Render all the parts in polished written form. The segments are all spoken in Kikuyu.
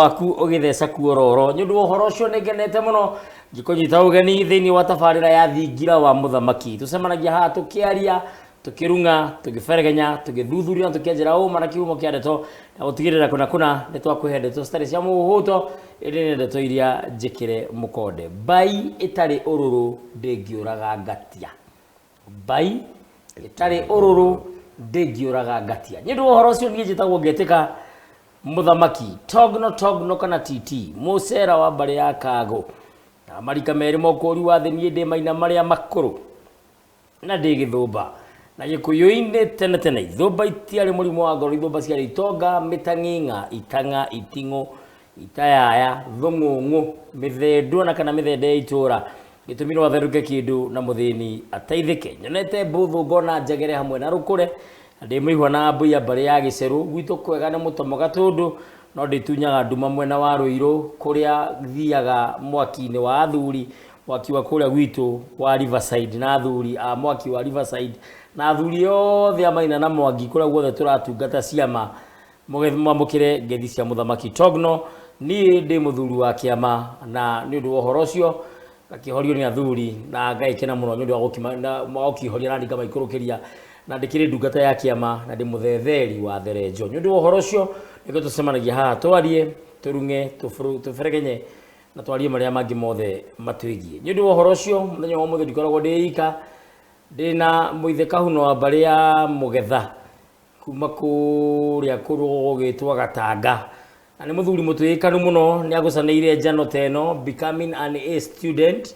Waku ũgĩtheca kuororo. Nĩ ũndũ wa ũhoro ũcio nĩ ngenete mũno ngĩkũnyita ũgeni thĩinĩ wa tabarĩra ya Thingira wa Mũthamaki. Tũcemanagia haha tũkĩaria, tũkĩrung'a, tũgĩberegenya, tũgĩthuthuria na tũkĩenjera ũma na kĩhumo kĩa ndeto na gũtigĩrĩra kũna kũna nĩ twakũhe ndeto citarĩ cia mũhũhũto ĩndĩ nĩ ndeto iria njĩkĩre mũkonde. Mbai ĩtarĩ ũrũrũ ndĩngĩũraga ngatia. Mbai ĩtarĩ ũrũrũ ndĩngĩũraga ngatia. Nĩ ũndũ wa ũhoro ũcio niĩ njĩtagwo Ngetĩka Mũthamaki, Togno Togno kana TT, mũcera wa mbarĩ ya Kago. Na marika merĩ ma ũkũũri wa thĩ niĩ ndĩ maina marĩa makũrũ na ndĩ gĩthũmba. Na gĩkũyũ-inĩ tene tene ithũmba itiarĩ mũrimũ wa ngoro, ithũmba ciarĩ itonga, mĩtang'ing'a, itang'a, iting'ũ, itayaya, thũng'ũng'ũ, mĩthendũ ona kana mĩthende ya itũra. Gĩtũmi no atherũke kĩndũ na mũthĩni ateithĩke. Nyonete mbũthũ ngona njegere hamwe na rũkũre, na ndĩ mũihwa na mbũi ya mbarĩ ya gĩcerũ. Gwitũ kwega nĩ mũtomo Gatũndũ, no ndĩtunyaga nduma mwena wa Rũirũ kũrĩa thiaga mwaki-inĩ wa athuri, mwaki wa kũrĩa gwitũ wa Riverside na athuri a mwaki wa Riverside na athuri othe a Maina na Mwangi kũrĩa guothe tũratungata ciama. Mwamũkĩre ngeithi cia Mũthamaki Togno. Niĩ ndĩ mũthuri wa kĩama na nĩ ũndũ wa ũhoro ũcio ngakĩhorio nĩ athuri na ngagĩkena mũno nĩ ũndũ wa gũkĩhoria na ngamaikũrũkĩria na ndĩkĩrĩ ndungata ya kĩama na ndĩ mũthetheri wa therenjo. Nĩ ũndũ wa ũhoro ũcio nĩkĩo tũcemanagia haha twarie, tũrung'e, tũberegenye na twarie marĩa mangĩ mothe matwĩgiĩ. Nĩ ũndũ wa ũhoro ũcio mũthenya wa ũmũthĩ ndikoragwo ndĩ ika, ndĩ na mũithe Kahuno wa mbarĩ ya Mũgetha kuma kũrĩa kũrũ gũgĩtwo Gatanga. Na nĩ mũthuri mũtĩĩkanu mũno, nĩ agũcanĩire njano ta ĩno, becoming an A student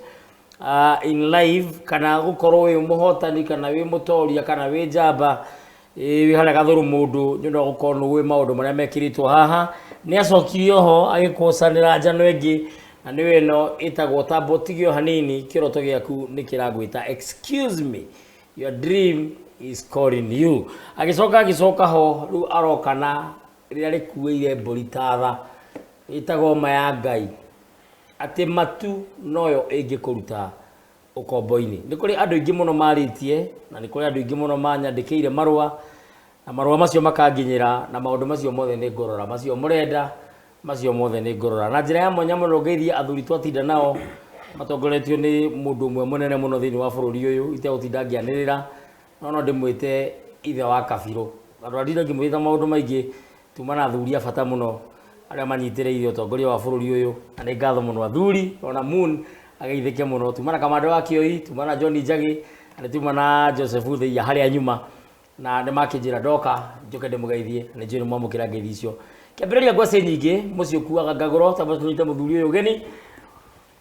in life, kana gũkorwo wĩ mũhotani, kana wĩ mũtoria, kana wĩ njamba, wĩ harĩa gathũrũ mũndũ, nĩ ũndũ wa gũkorwo nĩ ũĩ maũndũ marĩa mekĩrĩtwo haha. Nĩ acokire oho agĩkũcanĩra njano ĩngĩ, na nĩyo ĩno ĩtagwo tamba ũtige o hanini, kĩroto gĩaku nĩ kĩragwĩta. Excuse me. Your dream is calling you. Agĩcoka agĩcoka ho rĩu aroka na rĩrĩa rĩkuĩire mbũri tatha ĩtagwo ma ya Ngai atĩ matu noyo ĩngĩkũruta ũkombo-inĩ. Nĩ kũrĩ andũ aingĩ mũno marĩtie na nĩ kũrĩ andũ aingĩ mũno manyandĩkĩire marũa na marũa macio makanginyĩra na maũndũ macio mothe nĩ ngũrora macio mũrenda macio mothe nĩ ngũrora. Na njĩra ya mwanya mũno ngeithie athuri twatinda nao matongoretio nĩ mũndũ ũmwe mũnene mũno thĩinĩ wa bũrũri ũyũ itegũtinda ngĩanĩrĩra no no ndĩmwĩte ithe wa kabirũ. Andũ arĩa ndinda ngĩmwĩta maũndũ maingĩ tuma na athuri a bata mũno arĩa manyitĩrĩire ũtongoria wa bũrũri ũyũ na nĩ ngatho mũno athuri ona Moon ageithĩke mũno. Tuma na Kamande wa Kĩoi, tuma na John Njagĩ na nĩ tuma na Joseph Thĩiya harĩa nyuma. Na nĩ makĩnjĩra ndoka njoke ndĩmũgeithie na nĩ njũĩ nĩ mwamũkĩra ngeithi icio. Kĩambĩrĩria ngwacĩ nyingĩ mũciĩ ũkuaga ngagũro tamba tũnyite mũthuri ũyũ ũgeni.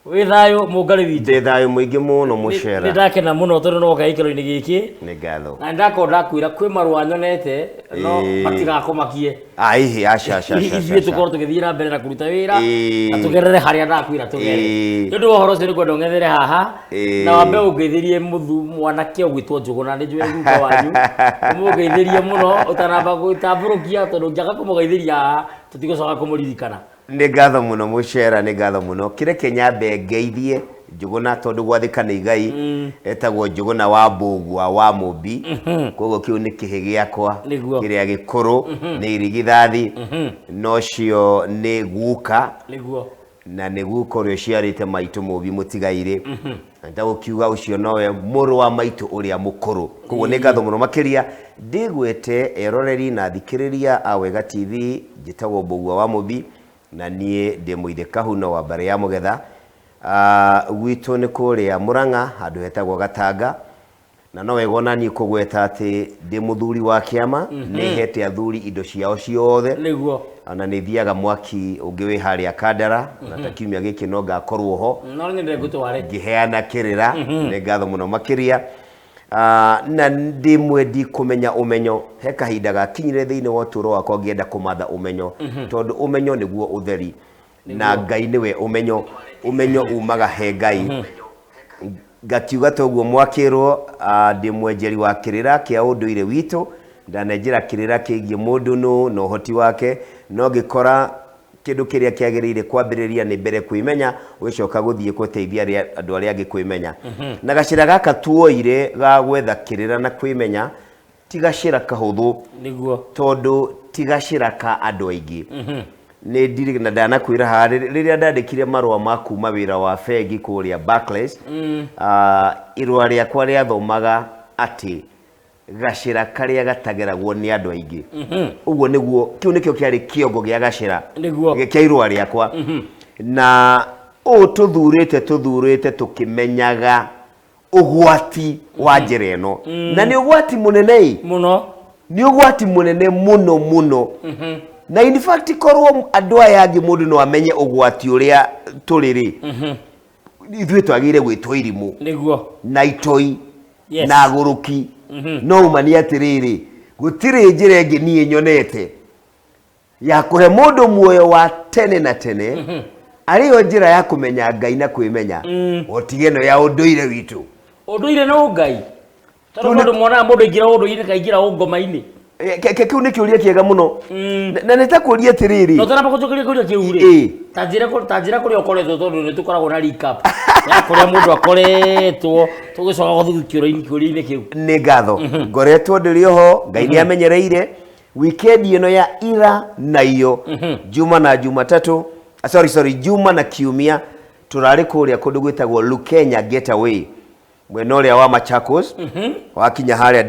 Wĩ thayũ mũngarĩ witũ. Ndĩ thayũ mũingĩ mũno mũcera. Nĩ ndakena mũno tondũ nĩ woka gĩikaro-inĩ gĩkĩ. Nĩ ngatho. Na nĩ ndakorwo ndakwĩra kwĩ marũa nyonete no matigakũmakie. Aihi aca aca aca. Ithuĩ tũkorwo tũgĩthiĩ na mbere na kũruta wĩra na tũgerere harĩa ndakwĩra tũgere. Nĩ ũndũ wa ũhoro ũcio nĩ ngwenda ũng'ethere haha na wambe ũngeithĩrie mũthu mwanake ũgwĩtwo Njũgũna nĩ njũĩ guka wanyu. Ũmũngeithĩrie mũno ũtanamba gwĩtambũrũkia tondũ ũngĩaga kũmũgeithĩria haha tũtigũcoka kũmũririkana. Nĩ ngatho mũno mũcera, nĩ ngatho mũno. Kĩreke nyambe ngeithie Njũgũna tondũ gwathĩka nĩ igai. Etagwo Njũgũna wa Mbũgua wa Mũmbi. Koguo kĩu nĩ kĩhĩ gĩakwa kĩrĩa gĩkũrũ, nĩ irigithathi. Na ũcio nĩ guka. Na nĩ guka ũrĩa ũciarĩte maitũ Mũmbi mũtigairĩ. Na nĩtagũkiuga ũcio nowe mũrũ wa maitũ ũrĩa mũkũrũ. Koguo nĩ ngatho mũno makĩria. Ndĩgwĩte eroreri na athikĩrĩria a Wega TV, njĩtagwo Mbũgua wa Mũmbi, na niĩ ndĩ mũithe Kahuno wa mbarĩ ya Mũgetha. Gwitũ nĩ kũrĩa Mũrang'a, handũ hetagwo Gatanga. Na no wega ona niĩ kũgweta atĩ ndĩ mũthuri wa kĩama, nĩ hete athuri indo ciao ciothe. Ona nĩ thiaga mwaki ũngĩ wĩ harĩa Kandara, na ta kiumia gĩkĩ no ngakorwo ho. No nyende ngũtware. Ngĩheana kĩrĩra, nĩ ngatho mũno makĩria. Na ndĩ mwendi kũmenya ũmenyo. He kahinda gakinyire thĩinĩ wa ũtũũro wakwa ngĩenda kũmatha ũmenyo, tondũ ũmenyo nĩguo ũtheri. Na Ngai nĩwe ũmenyo, ũmenyo umaga he Ngai. Ngakiuga toguo mwakĩrwo, ndĩ mwenjeri wa kĩrĩra kĩa ũndũire witũ, ndanenjera kĩrĩra kĩgiĩ mũndũ nũ na ũhoti wake, no ngĩkora kĩndũ kĩrĩa kĩagĩrĩire kwambĩrĩria nĩ mbere kwĩmenya, ũgĩcoka gũthiĩ gũteithia andũ arĩa angĩ kwĩmenya. Na gacĩra gaka tuoire ga gwetha kĩrĩra na kwĩmenya, ti gacĩra kahũthũ. Tondũ ti gacĩra ka andũ aingĩ. Nĩ ndirĩ na ndanakwĩra haha rĩrĩa ndandĩkire marũa ma kuma wĩra wa bengi kũrĩa Barclays, irũa rĩakwa rĩathomaga atĩ gacĩra karĩa gatageragwo nĩ andũ aingĩ. Ũguo nĩguo, kĩu nĩkĩo kĩarĩ kĩongo gĩa gacĩra kĩa irũa rĩakwa. Na ũũ tũthurĩte tũthurĩte tũkĩmenyaga ũgwati wa njĩra ĩno, na nĩ ũgwati mũnene ĩ mũno, nĩ ũgwati mũnene mũno mũno. Na in fact korwo andũ aya angĩ mũndũ no amenye ũgwati ũrĩa tũrĩ rĩ, ithuĩ twagĩrĩire gwĩtwo irimũ na itoi na agũrũki. No uma nĩ atĩrĩrĩ, gũtirĩ njĩra ĩngĩ niĩ nyonete ya kũhe mũndũ muoyo wa tene na tene, arĩyo njĩra ya kũmenya Ngai na kwĩmenya, o tiga ĩno ya ũndũire witũ. Ũndũire nĩ ũngai, tondũ mũndũ monaga mũndũ aingĩra ũndũire kaingĩra ũngoma-inĩ. Kĩu nĩ kĩũria kĩega mũno. Na nĩ ta kũria atĩrĩrĩ, No tũramba gũcokeria kĩũria kĩu rĩ, ta njĩra kũrĩa ũkoretwo, tondũ nĩ tũkoragwo na recap ya kũrĩa mũndũ akoretwo, tũgĩcoka gũthiĩ kĩũria-inĩ kĩu. Nĩ ngatho. Ngoretwo ndĩrĩ oho, Ngai nĩ amenyereire. Weekend ĩno ya ira na iyo, Juma na Jumatatũ, sorry sorry, Juma na Kiumia, tũrarĩ kũrĩa kũndũ gwĩtagwo Lukenya Getaway, mwena ũrĩa wa Machakos, wakinya harĩa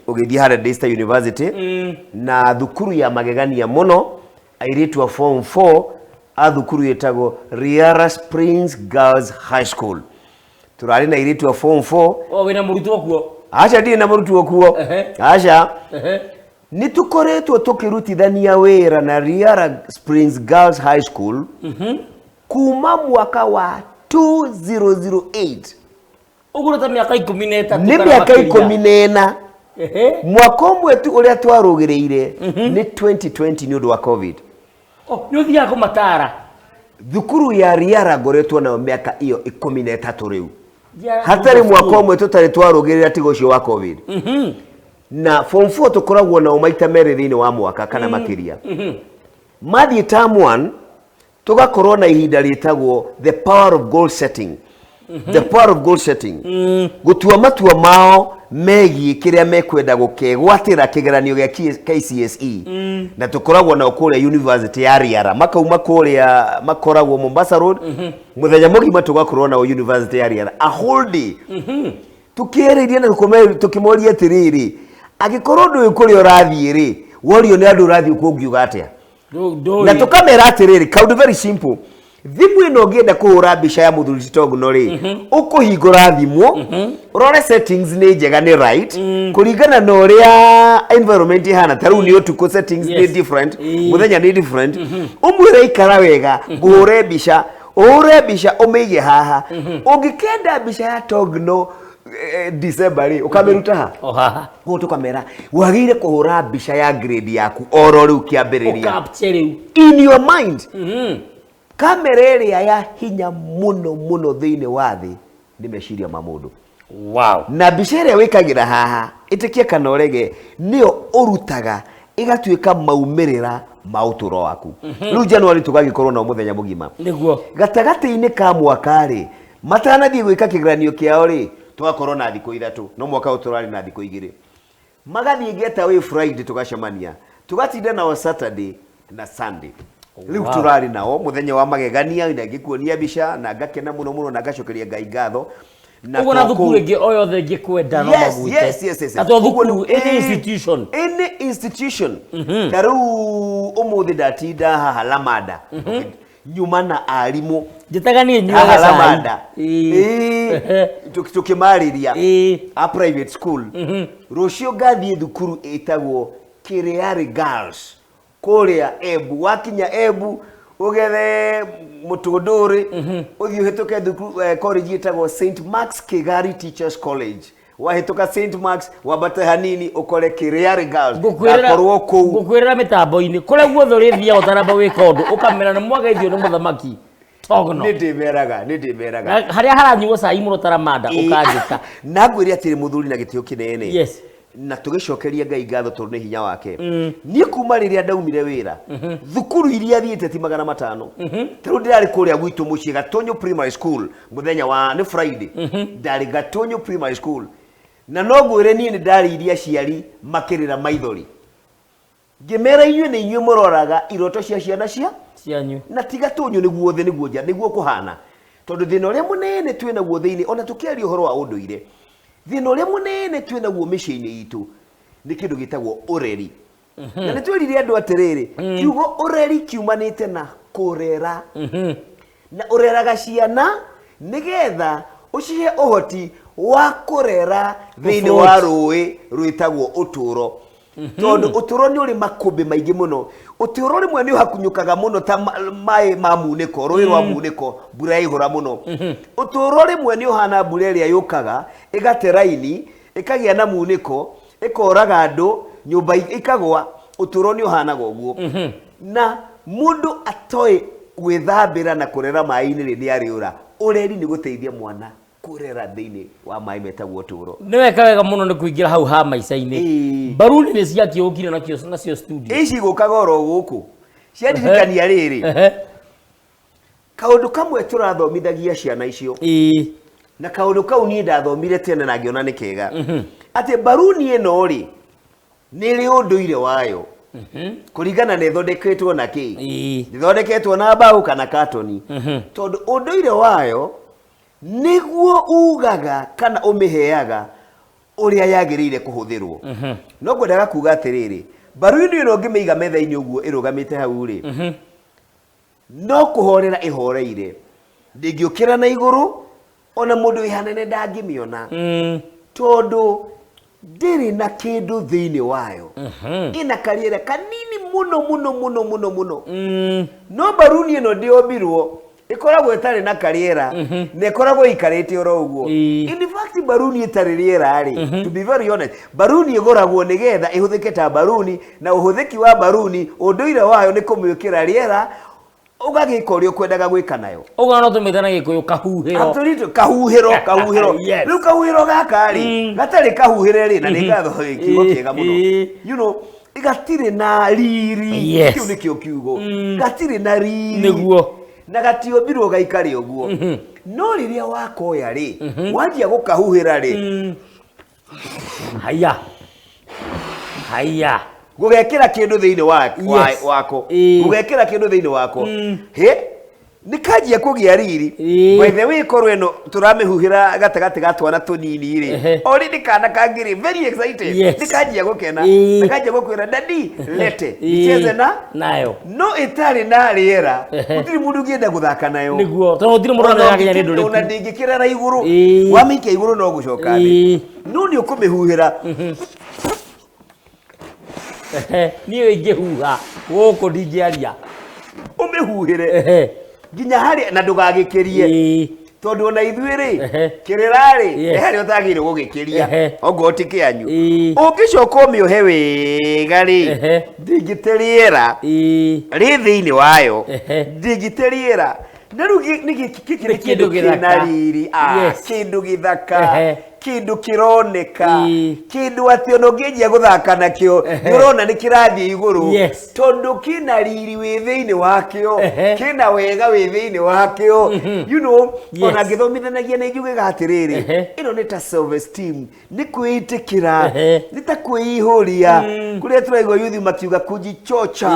ũgĩthiĩ harĩa Daystar University, na thukuru ya magegania mũno, airĩtu a form 4 a thukuru ĩtagwo Riara Springs Girls High School. Tũrarĩ na airĩtu a form 4. O wĩna mũrutwo kuo? Aca, ndirĩ na mũrutwo kuo. Aca. Nĩ tũkoretwo tũkĩrutithania wĩra na Riara Springs Girls High School kuma mwaka wa 2008. Ũguo nĩ ta mĩaka 13. Nĩ Kana mĩaka makĩria. 14. Mwaka ũmwe tu ũrĩa twarũgĩrĩire nĩ 2020 nĩ ũndũ wa COVID. Oh, nĩ ũthiaga kũmatara? Thukuru ya Riara ngoretwo nayo mĩaka ĩyo 13 rĩu, Riara hatarĩ School. mwaka ũmwe tũtarĩ twarũgĩrĩra tiga ũcio wa COVID. Na form 4 tũkoragwo nao maita merĩ thĩinĩ wa mwaka kana makĩria. Mathiĩ term 1, tũgakorwo na ihinda rĩtagwo the power of goal setting, the power of goal setting, gũtua matua mao megiĩ kĩrĩa mekwenda gũkegwatĩra kĩgeranio gĩa KCSE. Na tũkoragwo nao kũrĩa University ya Riara, makauma kũrĩa makoragwo Mombasa Road, mũthenya mũgima tũgakorwo nao University ya Riara, a whole day, tukĩarĩria na tũkĩmoria atĩrĩrĩ, angĩkorwo ndũĩ kũrĩa ũrathiĩ rĩ, worio nĩ andũ ũrathiĩ kũ, ũngiuga atĩa? Ndũĩ. Na tũkamera atĩrĩrĩ, kaũndũ very simple, thimũ ĩno ũngĩenda kũhũra mbica ya mũthuri ti Togno rĩ, ũkũhingũra thimũ, ũrore settings nĩ njega, nĩ right, kũringana na ũrĩa environment ihana. Ta rĩu nĩ ũtukũ, settings nĩ different, mũthenya nĩ different. Ũmwĩre, "Ikara wega ngũhũre mbica." Ũhũre mbica, ũmĩige haha. Ũngĩkenda mbica ya Togno December rĩ, ũkamĩruta ha? O haha. Koguo tũkamera wagĩrĩire kũhũra mbica ya grade yaku oro rĩu kĩambĩrĩria, Ũcapture rĩu. in your mind. Kamera ĩrĩa ya hinya mũno mũno thĩinĩ wa thĩ nĩ meciria ma mũndũ. Na mbica ĩrĩa wĩkagĩra haha, ĩtĩkie kana ũrege, nĩyo ũrutaga ĩgatuĩka maumĩrĩra ma ũtũũro waku. Rĩu January tũgagĩkorwo nao mũthenya mũgima. Gatagatĩ-inĩ ka mwaka rĩ, matanathiĩ gwĩka kĩgeranio kĩao rĩ, tũgakorwo na thikũ 3, no mwaka ũyũ tũrarĩ na thikũ 2. Magathiĩ getaway Friday, tũgacemania, tũgatinda nao Saturday na Sunday. Rĩu tũrarĩ nao mũthenya wa magegania, na ngĩkuonia mbica na ngakena mũno mũno na ngacokeria Ngai ngatho. Na Ũguo na to thukuru kũu- ĩngĩ o yothe ĩngĩkwenda no magwĩte. Yes. Na to Ũguo thukuru, any institution. Any institution. Ta rĩu ũmũthĩ ndatinda haha Lamada, nyuma na arimũ Njĩtaga niĩ nyuaga haha cai. Lamada. Ĩĩ. Tũkĩmarĩria a private school. Rũciũ ngathiĩ thukuru ĩtagwo Kiriari Girls kũrĩa Embu. Wakinya Embu, ũgethe mũtũndũrĩ, ũthiĩ ũhĩtũke thukuru, college ĩtagwo St Marks Kigari Teachers College. Wahĩtũka St Marks, wambate hanini, ũkore Kiriari Girls. Ngakorwo kũu. Ngũkwĩrĩra mĩtambo-inĩ kũrĩa guothe ũrĩthiaga ũtaramba gwĩka ũndũ, ũkamera nĩ mwageithio nĩ mũthamaki Togno. Nĩ ndĩmeraga, nĩ ndĩmeraga. Na harĩa haranyuo cai mũno taramanda, ũkanjĩta. Na ngwĩre atĩrĩ, mũthuri, na gĩtĩo kĩnene, na tũgĩcokeria Ngai ngatho tondũ nĩ hinya wake, niĩ kuma rĩrĩa ndaumire wĩra, thukuru iria thiĩte ti 500. Ta rĩu ndĩrarĩ kũrĩa gwitũ mũciĩ Gatũnyũ Primary School, mũthenya wa nĩ Friday ndarĩ Gatũnyũ Primary School, na no ngwĩre niĩ nĩ ndarĩirie aciari makĩrĩra maithori, ngĩmera, "Inyuĩ nĩ inyuĩ mũroraga iroto cia ciana cia Cianyu. Na tiga tũnyũ nĩguo thĩ nĩguo nja nĩguo kũhana, tondũ thĩna ũrĩa mũnene twĩ naguo thĩinĩ, ona tũkĩaria ũhoro wa ũndũire, thĩna ũrĩa mũnene twĩ naguo mĩciĩ-inĩ itũ nĩ kĩndũ gĩtagwo ũreri. Na nĩ twĩrire andũ atĩrĩrĩ, kiugo ũreri kiumanĩte na kũrera, na ũreraga ciana nĩgetha ũcihe ũhoti wa kũrera thĩinĩ wa rũĩ rwĩtagwo ũtũũro, tondũ ũtũũro nĩ ũrĩ makũmbĩ maingĩ mũno. Ũtũũro rĩmwe nĩ ũhakunyũkaga mũno ta maĩ ma munĩko, rũĩ rwa munĩko, mbura yaihũra mũno. Ũtũũro rĩmwe nĩ ũhana mbura ĩrĩa yũkaga ĩgate raini, ĩkagĩa na munĩko, ĩkoraga andũ, nyũmba ikagwa. Ũtũũro nĩ ũhanaga ũguo, na mũndũ atoĩ gwĩthambĩra na kũrera maĩ-inĩ rĩ, nĩ arĩũra. Ũreri nĩ gũteithia mwana kũrera thĩinĩ wa maĩ metagwo ũtũũro. Nĩ weka wega mũno nĩ kũingĩra hau ha maica-inĩ. Mbaruni nĩ ciakĩũkire nakĩo nacio studio. Ici gũkaga oro gũkũ ciandirikania rĩrĩ, kaũndũ kamwe tũrathomithagia ciana icio, na kaũndũ kau niĩ ndathomire tene na ngĩona nĩ kega, atĩ mbaruni ĩno rĩ, nĩ ĩrĩ ũndũire wayo kũringana na ĩthondeketwo na kĩ, ĩthondeketwo na mbaũ kana katoni, tondũ ũndũire wayo nĩguo ugaga kana ũmĩheaga ũrĩa yagĩrĩire kũhũthĩrwo. No ngwendaga kuga atĩrĩrĩ, mbaruni ĩno ũngĩmĩiga metha-inĩ ũguo ĩrũgamĩte hau rĩ, no kũhorera ĩhoreire, ndĩngĩũkĩra na igũrũ, ona mũndũ wĩ hanene ndangĩmĩona, tondũ ndĩrĩ na kĩndũ thĩinĩ wayo. Ĩna karĩera kanini mũno mũno mũno mũno mũno. No mbaruni ĩno ndĩombirwo ĩkoragwo ĩtarĩ na karĩera, na ĩkoragwo ĩikarĩte oro ũguo. In fact, mbaruni ĩtarĩ rĩera rĩ, to be very honest, mbaruni ĩgũragwo nĩgetha ĩhũthĩke ta mbaruni, na ũhũthĩki wa mbaruni, ũndũire wayo nĩ kũmĩĩkĩra rĩera, ũgagĩka ũrĩa ũkwendaga gwĩka nayo. Ũguo no tũmĩte na Gĩkũyũ kahuhĩro. Absolutely, kahuhĩro, kahuhĩro. Rĩu kahuhĩro gaka rĩ, gatarĩ kahuhĩre rĩ, na nĩ ngatho kiugo kĩega mũno, gatirĩ na riri. Kĩu nĩkĩo kiugo, gatirĩ na riri. Nĩguo. Na gatiombirwo gaikare ũguo. No rĩrĩa wakoya rĩ, wanjia gũkahuhĩra rĩ, Haya haya. Gũgekĩra kĩndũ thĩinĩ wako, gũgekĩra kĩndũ thĩinĩ wako, he nĩ kanjia kũgĩa riri. By the way, korwo ĩno tũramĩhuhĩra gatagatĩ ga twana tũnini rĩ, ori nĩ kana kangĩrĩ very excited, nĩ kanjia gũkena, na kanjia gũkwĩra, "Daddy, lete nicheze na nayo." No ĩtarĩ na rĩera, gũtirĩ mũndũ ũngĩenda gũthaka nayo. Nĩguo, tondũ gũtirĩ mũndũ ũramenya nĩ ndũrĩkũ. Ona ndĩngĩkĩra na igũrũ. Wamĩikia igũrũ no gũcoka thĩ. No nĩ ũkũmĩhuhĩra. Niĩ ingĩhuha gũkũ ndingĩaria. Ũmĩhuhĩre nginya harĩa na ndũgagĩkĩrie, tondũ ona ithuĩ rĩ, kĩrĩra rĩ, nĩ harĩa ũtagĩrĩirwo gũgĩkĩria, ongorwo ti kĩanyu. Ũngĩcoka ũmĩohe wega rĩ, ndĩngĩte rĩera rĩ thĩinĩ wayo, ndĩngĩte rĩera. Na rĩu nĩ gĩkĩ nĩ kĩndũ kĩna riri, kĩndũ gĩthaka, kĩndũ kĩroneka, kĩndũ atĩ ona ũngĩanjia gũthaka nakĩo nĩ ũrona nĩ kĩrathiĩ igũrũ, tondũ kĩna riri wĩ thĩinĩ wakĩo, kĩna wega wĩ thĩinĩ wakĩo. Ona ngĩthomithanagia nĩ njugaga atĩrĩrĩ, ĩno nĩ ta self esteem, nĩ kwĩĩtĩkĩra, nĩ ta kwĩihũria, kũrĩa tũraigua yuthi makiuga kujichocha,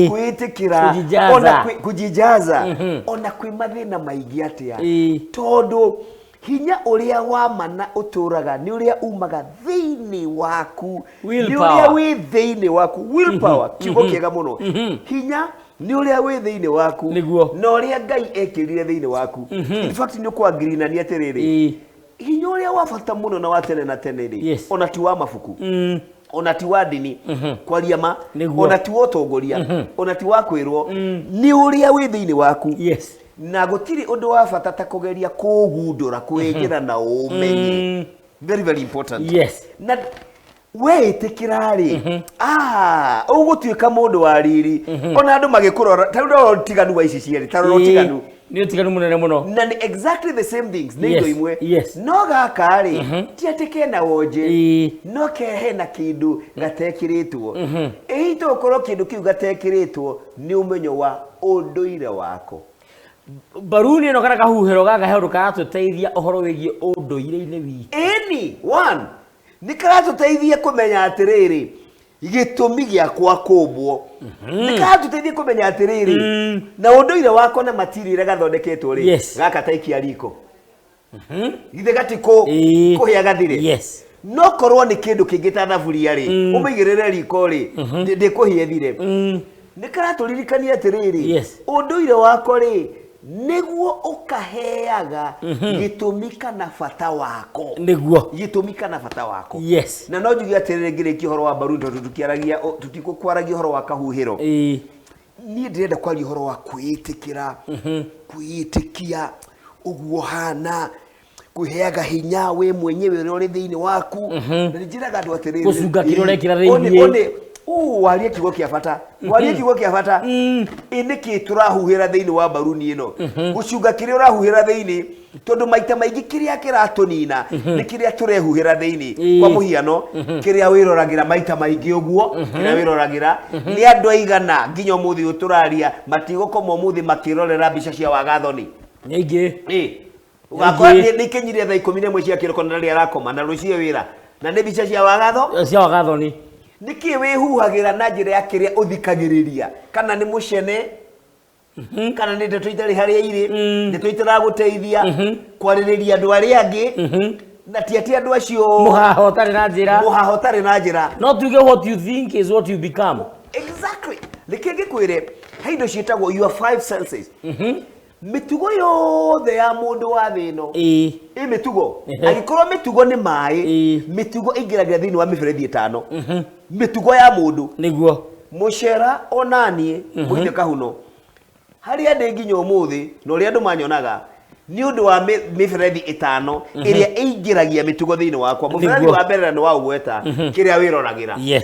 kwĩĩtĩkĩra, ona kujijaza, ona kwĩ mathĩna maingĩ atĩa, tondũ hinya ũrĩa wa mana ũtũraga nĩ ũrĩa umaga thĩinĩ waku, nĩ ũrĩa wĩ thĩinĩ waku. Willpower, kiugo kĩega mũno. Hinya nĩ ũrĩa wĩ thĩinĩ waku na ũrĩa Ngai ekĩrire thĩinĩ waku. In fact, nĩ ũkwangirinania atĩrĩrĩ, hinya ũrĩa wa bata mũno na wa tene na tene rĩ, ona ti wa mabuku, ona ti wa ndini, kwaria ma, ona ti wa ũtongoria, ona ti wa kwĩrwo, nĩ ũrĩa wĩ thĩinĩ waku. Na gũtirĩ ũndũ wa bata ta kũgeria kũũgundũra, kwĩngĩra na ũmenye. Very very important. Na weĩtĩkĩra rĩ, ũgũtuĩka mũndũ wa riri, ona andũ magĩkũrora. Ta rĩu ndorora ũtiganu wa ici cierĩ, ta rora ũtiganu. Nĩ ũtiganu mũnene mũno. Na nĩ exactly the same things, nĩ indo imwe, no gaka rĩ, ti atĩ kena wonje, no hena kĩndũ gatekĩrĩtwo. Ĩhi to ũkorwo kĩndũ kĩu gatekĩrĩtwo nĩ ũmenyo wa ũndũire wako. Mbaruni ĩno kana kahuhĩro gaka he ũndũ karatũteithia ũhoro wĩgiĩ ũndũire-inĩ witũ. Ĩni one nĩ karatũteithia kũmenya atĩrĩrĩ, Gĩtũmi gĩakwa kũmbwo nĩ karatũteithia kũmenya atĩrĩrĩ, na ũndũire wako na material ĩrĩa gathondeketwo rĩ, gaka taikia riko githĩ gatikũ kũhĩa gathire. No korwo nĩ kĩndũ kĩngĩ ta thaburia rĩ, ũmĩigĩrĩre riko rĩ, ndĩkũhĩa ĩthire. Nĩ karatũririkania atĩrĩrĩ, ũndũire wako rĩ, nĩguo ũkaheaga gĩtũmi kana bata wako. Gĩtũmi kana bata wako. Na no njuge atĩrĩrĩ, ngĩrĩkia ũhoro wa mbaruni, tondũ tũtiaragia, tũtikwaragia ũhoro wa kahuhĩro, niĩ ndĩrenda kwaria ũhoro wa kwĩĩtĩkĩra, kwĩĩtĩkia ũguo hana, kwĩheaga hinya we mwenyewe ũrĩa ũrĩ thĩinĩ waku. Na nĩ njĩraga andũ atĩrĩrĩ, Gũcunga kĩrĩa ũrekĩra thĩinĩ. One, ũ, warie kiugo kĩa bata, warie kiugo kĩa bata. Ĩ nĩkĩ tũrahuhĩra thĩinĩ wa mbaruni ĩno? Gũcunga kĩrĩa ũrahuhĩra thĩinĩ, tondũ maita maingĩ kĩrĩa kĩratũnina nĩ kĩrĩa tũrehuhĩra thĩinĩ. Kwa mũhiano, kĩrĩa wĩroragĩra maita maingĩ ũguo, kĩrĩa wĩroragĩra nĩ andũ aigana nginya ũmũthĩ ũyũ tũraria matigũkoma ũmũthĩ makĩrorera mbica cia wagathoni? Nĩ aingĩ. Ũgakora nĩ ikinyire thaa 11 cia kĩroko na rĩrĩa arakoma na rũciũ wĩra na nĩ mbica cia wagatho, cia wagathoni. Nĩkĩ wĩhuhagĩra na njĩra ya kĩrĩa ũthikagĩrĩria, kana nĩ mũcene, kana nĩ ndeto itarĩ harĩa irĩ, ndeto itaragũteithia, kwarĩrĩria andũ arĩa angĩ, na ti atĩ andũ acio Mũhaho ũtarĩ na njĩra. Mũhaho ũtarĩ na njĩra. No tuge what you think is what you become. Exactly. Reke ngĩkwĩre, he indo ciĩtagwo your five senses. Mĩtugo yothe ya mũndũ wa thĩ ĩno, ĩ mĩtugo, angĩkorwo mĩtugo nĩ maĩ, mĩtugo ĩingĩragĩra thĩinĩ wa mĩberethi 5, mĩtugo ya mũndũ. Mũcera onaniĩ mũithe kahuno harĩa ndĩ nginya ũmũthĩ na ũrĩa andũ manyonaga nĩ ũndũ wa mĩberethi 5 ĩrĩa ĩingĩragia mĩtugo thĩinĩ wakwa. Mũberethi wa mbere na nĩ wa ũgweta, kĩrĩa wĩroragĩra.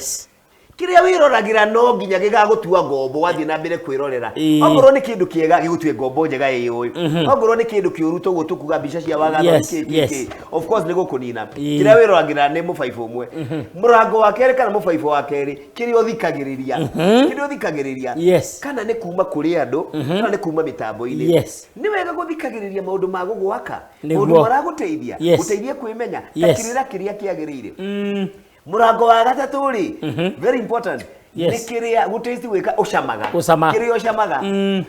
Kĩrĩa wĩroragĩra no nginya gĩgagũtua ngombo wathiĩ na mbere kwĩrorera. Okorwo nĩ kĩndũ kĩega, gĩgũtue ngombo njega ĩyũĩ. Okorwo nĩ kĩndũ kĩũru, toguo tũkuga mbica cia waganu, kĩ, kĩ, kĩ. Of course nĩ gũkũnina. Kĩrĩa wĩroragĩra nĩ mũbaibũ ũmwe. Mũrango wa kerĩ kana mũbaibũ wa kerĩ, kĩrĩa ũthikagĩrĩria. Kĩrĩa ũthikagĩrĩria. Kana nĩ kuma kũrĩ andũ, kana nĩ kuma mĩtambo-inĩ. Nĩ wega gũthikagĩrĩria maũndũ ma gũgwaka, maũndũ maragũteithia, gũteithia kwĩmenya, ta kĩrĩra kĩrĩa kĩagĩrĩire. Mũrango wa gatatũ rĩ, very important, nĩ kĩrĩa gũtĩci gwĩka ũcamaga. Gũcama. Kĩrĩa ũcamaga.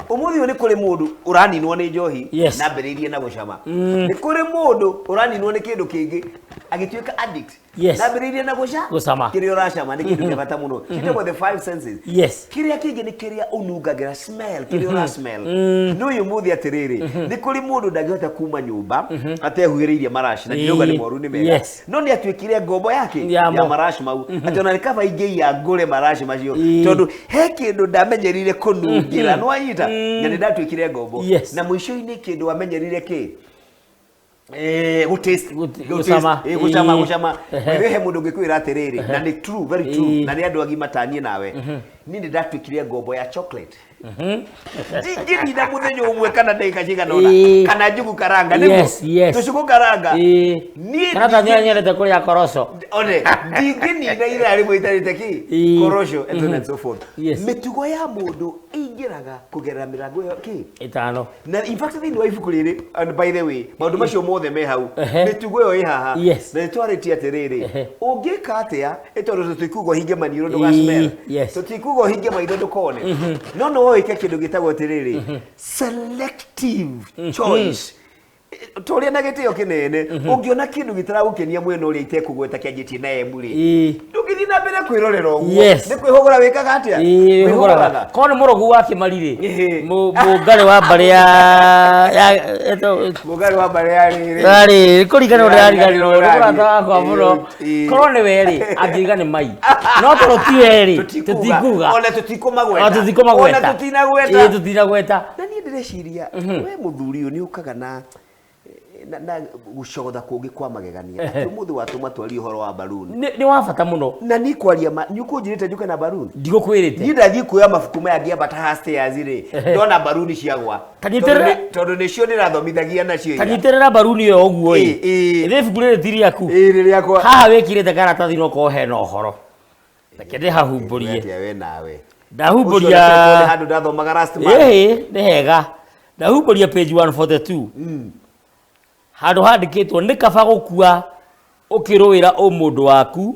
Ũmũthĩ ũyũ nĩ kũrĩ mũndũ ũraninwo nĩ njohi, na ambĩrĩirie na gũcama. Nĩ kũrĩ mũndũ ũraninwo nĩ kĩndũ kĩngĩ agĩtuĩka addict, na ambĩrĩirie na gũcama. Kĩrĩa ũracama nĩ kĩndũ kĩa bata mũno. Ciĩtagwo the five senses. Kĩrĩa kĩngĩ nĩ kĩrĩa ũnungagĩra, smell, kĩrĩa ũra smell. Nĩ ũyũ ũmũthĩ atĩrĩrĩ, nĩ kũrĩ mũndũ ndangĩhota kuma nyũmba atehuhĩrĩirie maraci, na ndirauga nĩ moru, nĩ mega. No nĩ atuĩkire ngombo yake Ya ya mo. maraci mau, atĩ ona nĩ kaba ingĩiya ngũre maraci macio, tondũ he kĩndũ ndamenyerire kũnungĩra, nĩ wanyita, na nĩ ndatuĩkire ngombo. Na mũico-inĩ kĩndũ wamenyerire kĩ, gũtaste, gũtaste, Gũcama. Gũcama, gũcama. Wewe he mũndũ ũngĩkwĩra atĩrĩrĩ, na nĩ true, very true, na nĩ andũ agima taniĩ nawe, niĩ nĩ ndatuĩkire ngombo ya chocolate. Ndingĩrinda mũthenya ũmwe kana ndagĩka cigana ũna, kana njugu karanga, nĩguo? Tũcũgũ karanga. Niĩ Kana ta nyendete kũrĩa koroco. One, ndingĩninda ithaa rĩmwe itarĩte kĩ? Koroco, and so on and so forth. Mĩtugo ya mũndũ ĩingĩraga kũgerera mĩrango ĩyo kĩ? 5. Na in fact thĩinĩ wa ibuku rĩrĩ, and by the way, maũndũ macio mothe me hau. Mĩtugo ĩyo ĩ haha. Na nĩtwarĩtie atĩrĩrĩ, ũngĩka atĩa, ĩ tondũ tũtikuga ũhinge maniũrũ ndũga smell. Tũtikuga ũhinge maitho ndũkone. No no wĩke kĩndũ gĩtagwo atĩrĩrĩ, selective choice. Tũrĩa na gĩtĩo kĩnene, ũngĩona kĩndũ gĩtaragũkenia mwena ũrĩa itekũgweta kĩanjĩtie na M rĩ, ndũngĩthiĩ na mbere kwĩrorera ũguo. Nĩ kwĩhũgũra wĩkaga atĩa? Wĩhũgũraga. Kwĩhũgũraga. Korwo nĩ mũrogu wa Kĩmari rĩ, mũngarĩ wa mbarĩ ya Mũngarĩ wa mbarĩ ya rĩrĩ. Yarĩ, kũringana ũrĩa ariganĩrwo, nĩ mũrata wakwa mũno. Korwo nĩ we rĩ, angiuga nĩ mai. No tondũ ti we rĩ, tũtikuga. Ona tũtikũmagweta. Ona tũtikũmagweta. Ona tũtinagweta. Tũtinagweta. Na niĩ ndĩreciria, we mũthuri ũyũ nĩ ũkaga na gũcogotha kũngĩ kwa magegania. Atĩ ũmũthĩ watũma twarie ũhoro wa balloon. Nĩ wa bata mũno. Na niĩ kwaria ma, nĩ ũkũnjĩrĩte njũke na balloon? Ndigũkwĩrĩte. Niĩ ndathiĩ kuoya mabuku maya ngĩambata haha stairs rĩ, ndona balloon ciagwa. Kanyitĩrĩra. Tondũ nĩcio ndĩrathomithagia nacio ira. Kanyitĩrĩra balloon ĩyo ũguo ĩ. Ĩ. Ĩthĩ ibuku rĩrĩ ti rĩaku. Ĩ, nĩ rĩakwa. Haha wĩkĩrĩte karatathi no korwo hena ũhoro. Reke ndĩhahumbũrie. Atĩa we nawe? Ndahumbũria. Ũcio nĩ handũ ndathomaga last month. Ĩĩ, nĩ hega. Ndahumbũria page 142. Handũ handĩkĩtwo nĩ kaba gũkua ũkĩrũĩra ũmũndũ waku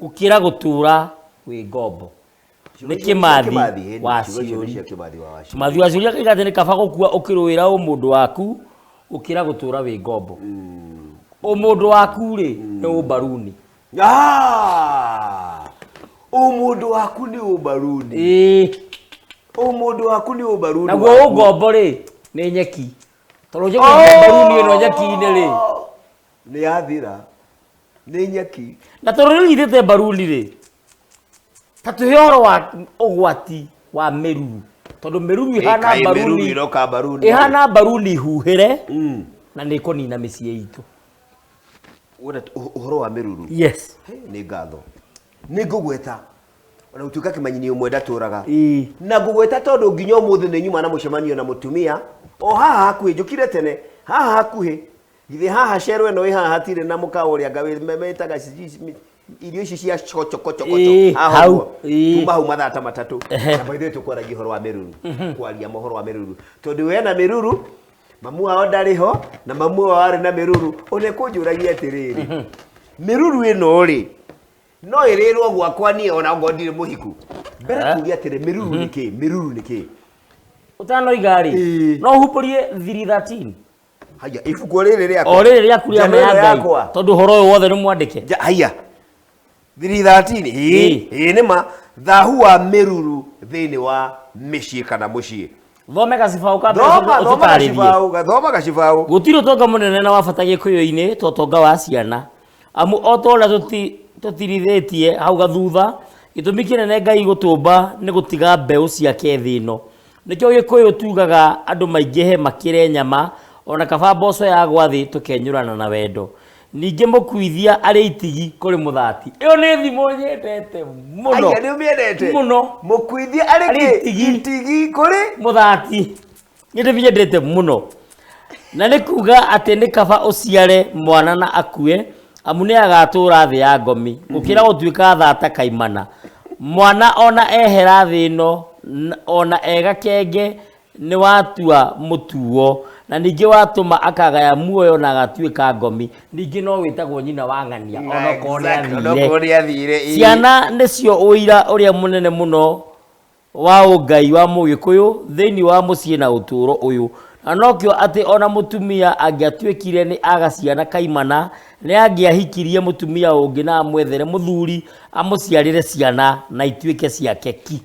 gũkĩra gũtũra Wĩ ngombo. Nĩ Kĩmathi wa Ciũri. Kĩmathi wa Waciũri. Kĩmathi wa Ciũri akauga atĩ nĩ kaba gũkua ũkĩrũĩra ũmũndũ waku gũkĩra gũtũra wĩ ngombo. Ũmũndũ waku rĩ nĩ ũmbaruni. Ah! Ũmũndũ waku nĩ ũmbaruni. Ĩĩ. Ũmũndũ waku nĩ ũmbaruni. Naguo waku. ũngombo rĩ nĩ nyeki. Tondũ njũkĩ mbaruni ĩno nyeki-inĩ rĩ. Nĩ yathira. Nĩ nyeki. Na tondũ nĩ ũnyitĩte mbaruni rĩ, ta tũhe ũhoro wa ũgwati wa mĩruru. Tondũ mĩruru ĩhana Kaĩ mĩruru mbaruni. ĩroka mbaruni. Ĩhana mbaruni huhĩre na nĩ ĩkũnina mĩciĩ itũ. Wona ũhoro wa mĩruru. Yes. Hey, nĩ ngatho. Nĩ ngũgweta. Ona gũtuĩka kĩmanyinyi ũmwe ndatũraga. Ĩĩ. Na ngũgweta tondũ nginya ũmũthĩ nĩ nyuma na mũcemanio na mũtumia o haha hakuhĩ njũkire tene haha hakuhĩ githĩ haha cero ĩno ĩ haha hatirĩ na mũkawa ũrĩa anga metaga sijui irio ici cia chochokochokocho Ĩĩ, haha hau, ũguo. ĩĩ. Kuma hau mathaa ta matatũ. Ehe. Na by the way tũkwaragia ũhoro wa mĩruru kwaria mohoro wa mĩruru tondũ we na mĩruru mamu wao ndarĩ ho na mamu wao arĩ na mĩruru ona kũnjũragia atĩrĩrĩ mĩruru ĩno rĩ no ĩrĩrwo gwakwa niĩ ona okorwo ndirĩ mũhiku mbere Eh. tuge atĩrĩ mĩruru nĩ kĩ mĩruru nĩ kĩ Ũtanoiga rĩ, Ĩĩ. no ũhumbũrie 313. Haya ibuku rĩrĩ rĩakwa O rĩrĩ rĩaku rĩa Njano ma ya ĩno Ngai. yakwa. Tondũ ũhoro ũyũ wothe nĩ mwandĩke. Haya 313 Ĩĩ. ĩĩ ĩĩ nĩ ma thahu wa mĩruru thĩinĩ wa mĩciĩ kana mũciĩ. Thome gacibaũ ka mbere Thoma thoma ũtũtarĩrie. gacibaũ thoma gacibaũ. Gũtirĩ ũtonga mũnene na wa bata gĩkũyũ-inĩ ta ũtonga wa ciana. Amu o ta ũrĩa tũtirithĩtie hau gathutha, gĩtũmi kĩnene Ngai gũtũmba nĩ gũtiga mbeũ ciake thĩ ĩno. Nĩkĩo gĩkũyũ tugaga andũ maingĩhe makĩre nyama, ona kaba mboco yagwa thĩ tũkenyũrana na wendo. Ningĩ mũkuithia arĩ itigi kũrĩ mũthati. Ĩyo nĩ thimo nyendete mũno. Aya nĩ ũmĩendete? Mũno. Mũkuithia arĩ Arĩ kĩ? itigi. Itigi kũrĩ? Mũthati. Nĩ ndĩmĩendete mũno. Na nĩ kuga atĩ nĩ kaba ũciare mwana na akue, amu nĩ agatũra thĩ ya ngomi, gũkĩra gũtuĩka thata kaimana. Mwana ona ehera thĩ ĩno, ona e gakenge nĩ watua mũtuo, na ningĩ watũma akagaya muoyo na agatuĩka ngomi. Ningĩ no wĩtagwo nyina wa ng'ania, onokorwo nĩ Exactly, athire. onokorwo nĩ athire, ĩĩ. Ciana nĩcio ũira ũrĩa mũnene mũno wa ũngai wa mũgĩkũyũ thĩinĩ wa mũciĩ na ũtũũro ũyũ. Na nokĩo atĩ ona mũtumia angĩatuĩkire nĩ aga ciana kaimana, nĩ angĩahikirie mũtumia ũngĩ na amwethere mũthuri amũciarĩre ciana na ituĩke ciake ki.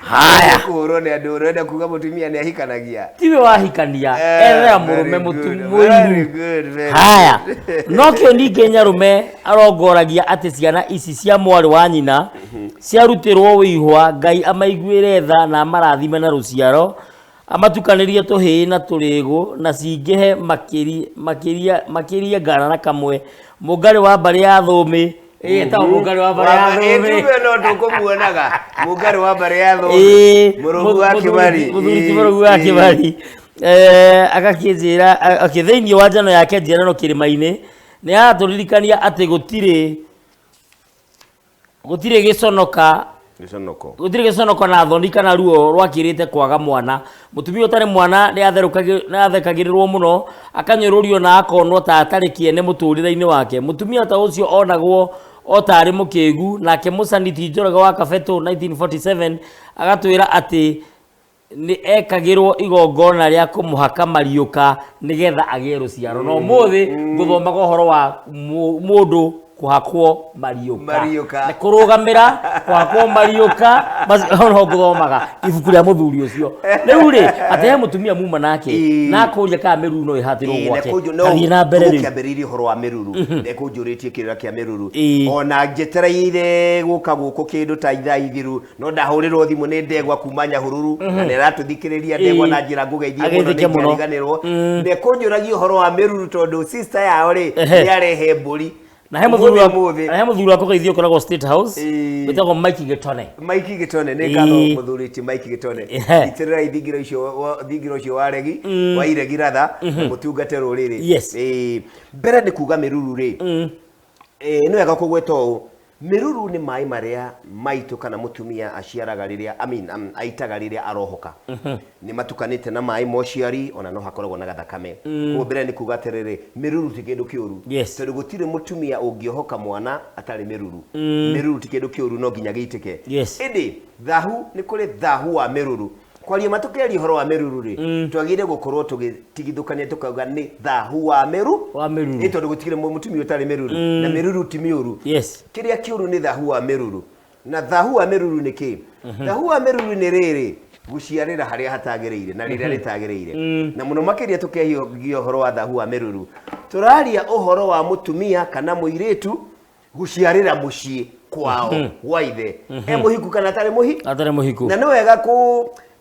Haya. Kũhũrwo nĩ andũ ũrenda kuga mũtumia nĩ ahikanagia. Tiwe wahikania, ethera mũrũme Very good, mũiru. very good, very Haya. good. Nokĩo ningĩ nyarũme arongoragia atĩ ciana ici cia mwarĩ wa nyina ciarutĩrwo wĩihwa Ngai amaiguĩre tha na amarathime na rũciaro, amatukanĩrie tũhĩĩ na tũrĩgũ na cingĩhe makĩrie ngara na kamwe. Mũngarĩ wa mbarĩ ya Thũmbĩ, ĩĩ etagwo mũngarĩ wa mbarĩ ya Thũmbĩ. Ithuĩ no tũkũmuonaga mũngarĩ wa mbarĩ ya Thũmbĩ. Ĩĩ, Mũrũgu wa Kĩmari. Mũthuri ti Ĩĩ, mũrũgu wa ĩĩ. Kĩmari. Agakĩnjĩra, okay, thĩinĩ wa njano yake njiarano kĩrĩma-inĩ, nĩ aratũririkania atĩ gũtirĩ gĩconoka Gĩconoko. Gũtirĩ gĩconoko na thoni kana ruo rwakĩrĩte kwaga mwana. Mũtumia ũtarĩ mwana nĩ athekagĩrĩrwo mũno, akanyũrũrio na akonwo ta atarĩ kĩene mũtũrĩre-inĩ wake. Mũtumia ta ũcio onagwo o ta arĩ mũkĩgu. Nake Mũcani T. Njoroge wa Kabetũ 1947 agatwĩra atĩ nĩ ekagĩrwo igongona rĩa kũmũhaka mariũka nĩgetha agĩe rũciaro. No ũmũthĩ ngũthomaga ũhoro wa mũndũ kũhakwo mariũka. Mariũka. Nĩ kũrũgamĩra kũhakwo mariũka, bas, no ngũthomaga ibuku rĩa mũthuri ũcio. Rĩu rĩ, atĩ he mũtumia muma nake, Ĩĩ. na akũria kana mĩruru no ĩhatĩrwo Ĩĩ, gwake. na kũnjũ- no, Athiĩ na mbere rĩu. Tũgũkĩambĩrĩria ũhoro wa mĩruru. Ndekũnjũrĩtie kĩrĩra kĩa mĩruru. Ĩĩ. Ona njetereire gũka gũkũ kĩndũ ta ithaa ithiru, no ndahũrĩrwo thimũ nĩ ndegwa kuma Nyahururu, na nĩ aratũthikĩrĩria ndegwa Ĩĩ. na njĩra ngũgeithie mũno, Ageithĩke mũno. nĩngĩariganĩrwo. Ndekũnjũragia ũhoro wa mĩruru tondũ sister yao rĩ, Ehe. nĩ arehe mbũri. Na he mũthuri wa Ũmũthĩ, na he mũthuri wa kũgeithio ũkoragwo State House, Ĩĩ. wĩtagwo Mike Gĩtone. Mike Gĩtone, nĩ Ĩĩ. ngatho mũthuri ti Mike Gĩtone. Ehe. Itĩrĩra thingira ũcio wa thingira ũcio wa regi, wa iregi ratha, na mũtungate rũrĩrĩ. Yes. Ĩĩ. Mbere nĩ kuga mĩruru rĩ. Ĩĩ, nĩ wega kũgweta ũũ. Mĩruru nĩ maĩ marĩa maitũ kana mũtumia aciaraga rĩrĩa, I mean, aitaga rĩrĩa arohoka. Nĩ matukanĩte na maĩ ma ũciari, ona no hakoragwo na gathakame. Koguo mbere nĩ kuga atĩrĩrĩ, mĩruru ti kĩndũ kĩũru. Tondũ gũtirĩ mũtumia ũngĩohoka mwana atarĩ mĩruru. Mĩruru ti kĩndũ kĩũru, no nginya gĩitĩke. Ĩndĩ thahu, nĩ kũrĩ thahu wa mĩruru. Kwaria ma tũkĩaria ũhoro wa mĩruru rĩ, twagĩrĩire gũkorwo tũgĩtigithũkania tũkauga nĩ thahu wa mĩru. Wa mĩruru. Ĩ tondũ gũtirĩ mũtumia ũtarĩ mĩruru. Na mĩruru ti mĩũru. Kĩrĩa kĩũru nĩ thahu wa mĩruru. Na thahu wa mĩruru nĩ kĩ? Thahu wa mĩruru nĩ rĩrĩ, gũciarĩra harĩa hatagĩrĩire na rĩrĩa rĩtagĩrĩire. Na mũno makĩria tũkĩaria ũhoro wa thahu wa mĩruru, tũraria ũhoro wa mũtumia kana mũirĩtu gũciarĩra mũciĩ kwao gwa ithe. E mũhiku kana atarĩ mũhi? Atarĩ mũhiku. Na nĩ wega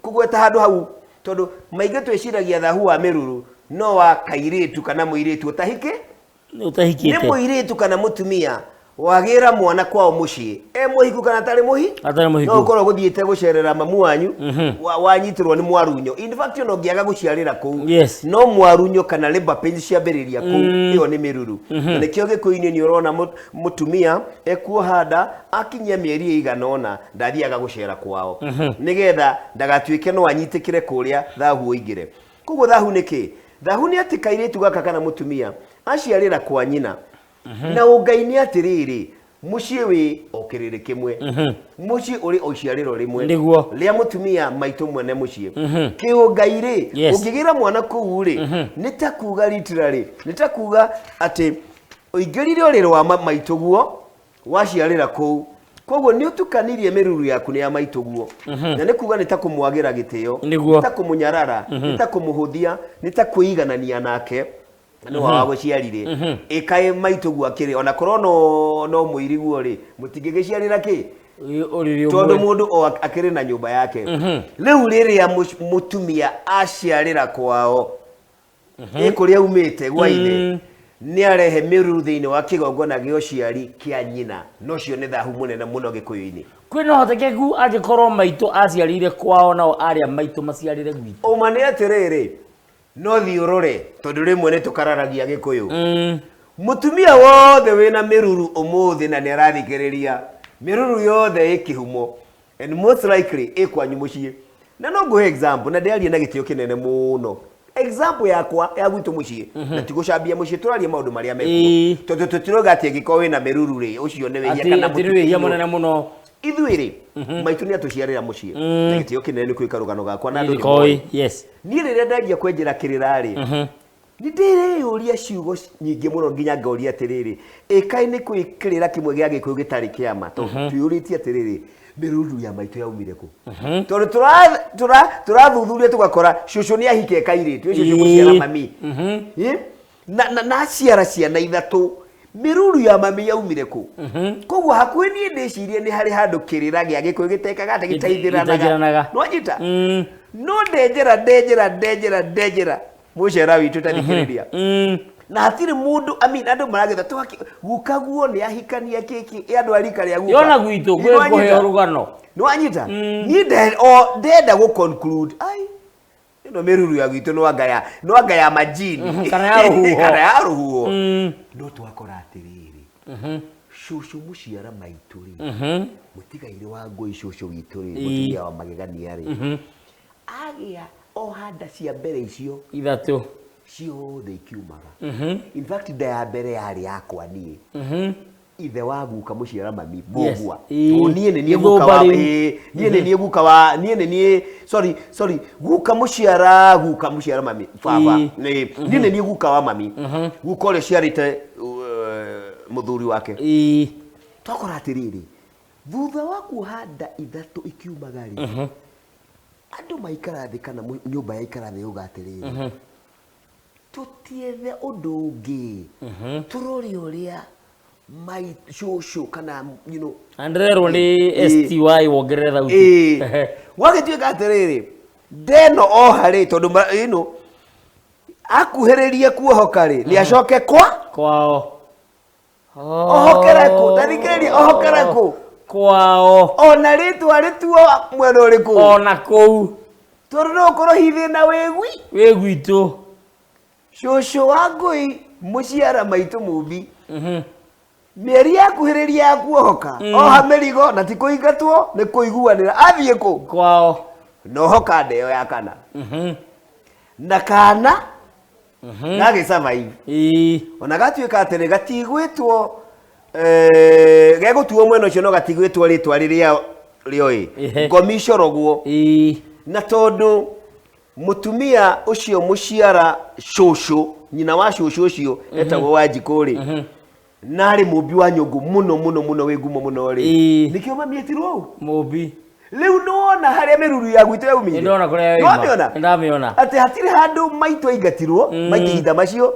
kũgweta handũ hau, tondũ maingĩ twĩciragia thahu wa mĩruru no wa kairĩtu kana mũirĩtu ũtahike? Ũtahikĩte. Nĩ mũirĩtu kana mũtumia wagĩra mwana kwao mũciĩ, e mũhiku kana atarĩ mũhi? Atarĩ mũhiku. No ũkorwo gũthiĩte gũcerera mamu wanyu, wanyitĩrwo nĩ mwarunyo. In fact, ona ũngĩaga gũciarĩra kũu, no mwarunyo kana labor pains ciambĩrĩria kũu, ĩyo nĩ mĩruru. Na nĩkĩo Gĩkũyũ-inĩ nĩ ũrona mũtumia ekuoha nda, akinyia mĩeri ĩigana ũna, ndathiaga gũcera kwao. Nĩgetha ndagatuĩke no anyitĩkĩre kũrĩa thahu ũingĩre. Koguo thahu nĩ kĩ? Thahu nĩ atĩ kairĩtu gaka kana mũtumia aciarĩra kwa nyina. Na ũngai nĩ atĩrĩrĩ, mũciĩ wĩ o kĩrĩrĩ kĩmwe. Mũciĩ ũrĩ o iciarĩro rĩmwe. Rĩa mũtumia maitũ mwene mũciĩ. Kĩũngai rĩ, ũngĩgĩra mwana kũu rĩ, nĩ ta kuga literally, nĩ ta kuga atĩ ũingĩrire ũrĩrĩ wa maitũ guo, waciarĩra kũu. Koguo nĩ ũtukanirie mĩruru yaku nĩ ya maitũ guo. Na nĩ kuga nĩ ta kũmwagĩra gĩtĩo, nĩ ta kũmũnyarara, nĩ ta kũmũhũthia, nĩ ta kwĩiganania nake. Nĩ wa gũciarire. Ĩkaĩ maitũ guo akĩrĩ, ona korwo no mũiriguo rĩ, mũtingĩgĩciarĩra kĩ? Ũrĩrĩ Tondũ mũndũ o akĩrĩ na nyũmba yake. Rĩu rĩrĩa mũtumia aciarĩra kwao, ĩ kũrĩa aumĩte gwa ithe, nĩ arehe mĩruru thĩinĩ wa kĩgongona gĩa ũciari kĩa nyina. Na ũcio nĩ thahu mũnene mũno Gĩkũyũ-inĩ. Kwĩna ũhotekeku angĩkorwo maitũ aciarĩire kwao nao arĩa maitũ maciarĩre gwitũ. Ũma nĩ atĩrĩrĩ, no thiĩ ũrore, tondũ rĩmwe nĩ tũkararagia Gĩkũyũ. Mũtumia wothe wĩna mĩruru ũmũthĩ na nĩ arathikĩrĩria, mĩruru yothe ĩ kĩhumo, and most likely ĩ kwanyu mũciĩ. Na no ngũhe example, na ndĩarie na gĩtĩo kĩnene mũno. Example yakwa ya gwitũ mũciĩ, na ti gũcambia mũciĩ, tũraria maũndũ marĩa mekuo. Tondũ tũtirauga atĩ angĩkorwo wĩna mĩruru rĩ, ũcio nĩ wĩhia kana Atĩ nĩ wĩhia mũnene mũno. Ithuĩ rĩ, maitũ nĩ atũciarĩra mũciĩ. Na gĩtĩo kĩnene nĩ kwĩka rũgano gakwa na andũ nĩ Nĩkũĩ, moĩ. Niĩ rĩrĩa ndanjia kwenjera kĩrĩra rĩ, nĩ ndĩreyũria ciugo nyingĩ mũno nginya ngoria atĩrĩrĩ, ĩkaĩ nĩ kwĩ kĩrĩra kĩmwe gĩa Gĩkũyũ gĩtarĩ kĩama, tondũ twĩyũrĩtie atĩrĩrĩ, mĩruru ya maitũ yaumire kũ? Tondũ tũrathuthuria tũgakora cũcũ nĩ ahike kairĩtu, ĩ cũcũ gũciara mami. Ĩ? Na aciara ciana ithatũ, mĩruru ya mami yaumire kũ? Koguo hakuhĩ niĩ ndĩcirie nĩ harĩ handũ kĩrĩra gĩa Gĩkũyũ gĩtekaga atĩ gĩteithĩranaga. Gĩteithĩranaga. Nĩwanyita? No ndenjera, ndenjera, ndenjera, ndenjera. Mũcera witũ tathikĩrĩria. Na hatirĩ mũndũ, I mean, andũ maragetha twaki, guka guo nĩ ahikania kĩkĩ, ĩ andũ a rika rĩa guka. Yona gwitũ, Nĩ wanyita? kwĩ kũheo rũgano. Nĩwanyita? Niĩ ndenda gũ conclude, ai, ĩno mĩruru ya gwitũ no anga ya, no anga ya majini. Kana ya rũhuho. Kana ya rũhuho. No twakora atĩrĩrĩ, cũcũ mũciara maitũ rĩ, mũtigairĩ wa ngũi cũcũ witũ rĩ, mũtumia wa magegania rĩ, agĩa o handa cia mbere icio ithatũ ciothe ikiumaga. In fact, nda ya mbere yarĩ yakwa niĩ. Ithe wa guka mũciara mami, Mbũgua. Tondũ niĩ nĩ niĩ guka wa, Gĩthũmba rĩu. ĩĩ, niĩ nĩ niĩ guka wa, niĩ nĩ niĩ, sorry, sorry, guka mũciara, guka mũciara mami, baba. Nĩ, niĩ nĩ niĩ guka wa mami. Guka ũrĩa ũciarĩte, mũthuri wake. Twakora atĩrĩrĩ, thutha wa kuoha nda ithatũ ikiumaga rĩ, andũ maikara thĩ kana nyũmba yaikara thĩ yauga atĩrĩrĩ, tũtiethe ũndũ ũngĩ, tũrore ũrĩa mai cũcũ kana, you know, Na ndĩrerwo nĩ STY wongerere thauti. Gwagĩtuĩka atĩrĩrĩ, ndeno oha rĩ, tondũ you know, akuhĩrĩrie kuohoka rĩ, nĩ acoke kwa? Kwao. Ohokere kũ? Ta thikĩrĩria, ohokere kũ? Kwao. Ona rĩtwa rĩtuo mwena ũrĩkũ? Ona kũu. Tondũ no ũkorwo hihi thĩna wĩ gwi? Wĩ gwitũ. Cũcũ wa ngũi mũciara maitũ mũmbi. Mĩeri yakuhĩrĩria ya kuohoka, oha mĩrigo na ti kũingatwo, nĩ kũiguanĩra athiĩ kũ Kwao. Na ohoka nda ĩyo ya kana na kana gagĩ survive. Ona gatuĩka atĩrĩ gatigwĩtwo, gegũtuo mwena ũcio no gatigwĩtwo rĩtwa rĩrĩa rĩoĩ. Ngomi icorogwo. Na tondũ mũtumia ũcio mũciara cũcũ, nyina wa cũcũ ũcio etagwo Wanjikũ rĩ, na arĩ mũmbi wa nyũngũ mũno mũno mũno, wĩ ngumo mũno rĩ, nĩkĩo mami etirwo ũũ. Mũmbi. Rĩu nĩwona harĩa mĩruru ya gwitũ yaumire? Nĩndona kũrĩa yoima. Nĩwamĩona? Nĩndamĩona. Atĩ hatirĩ handũ maitũ aingatirwo makihinda macio,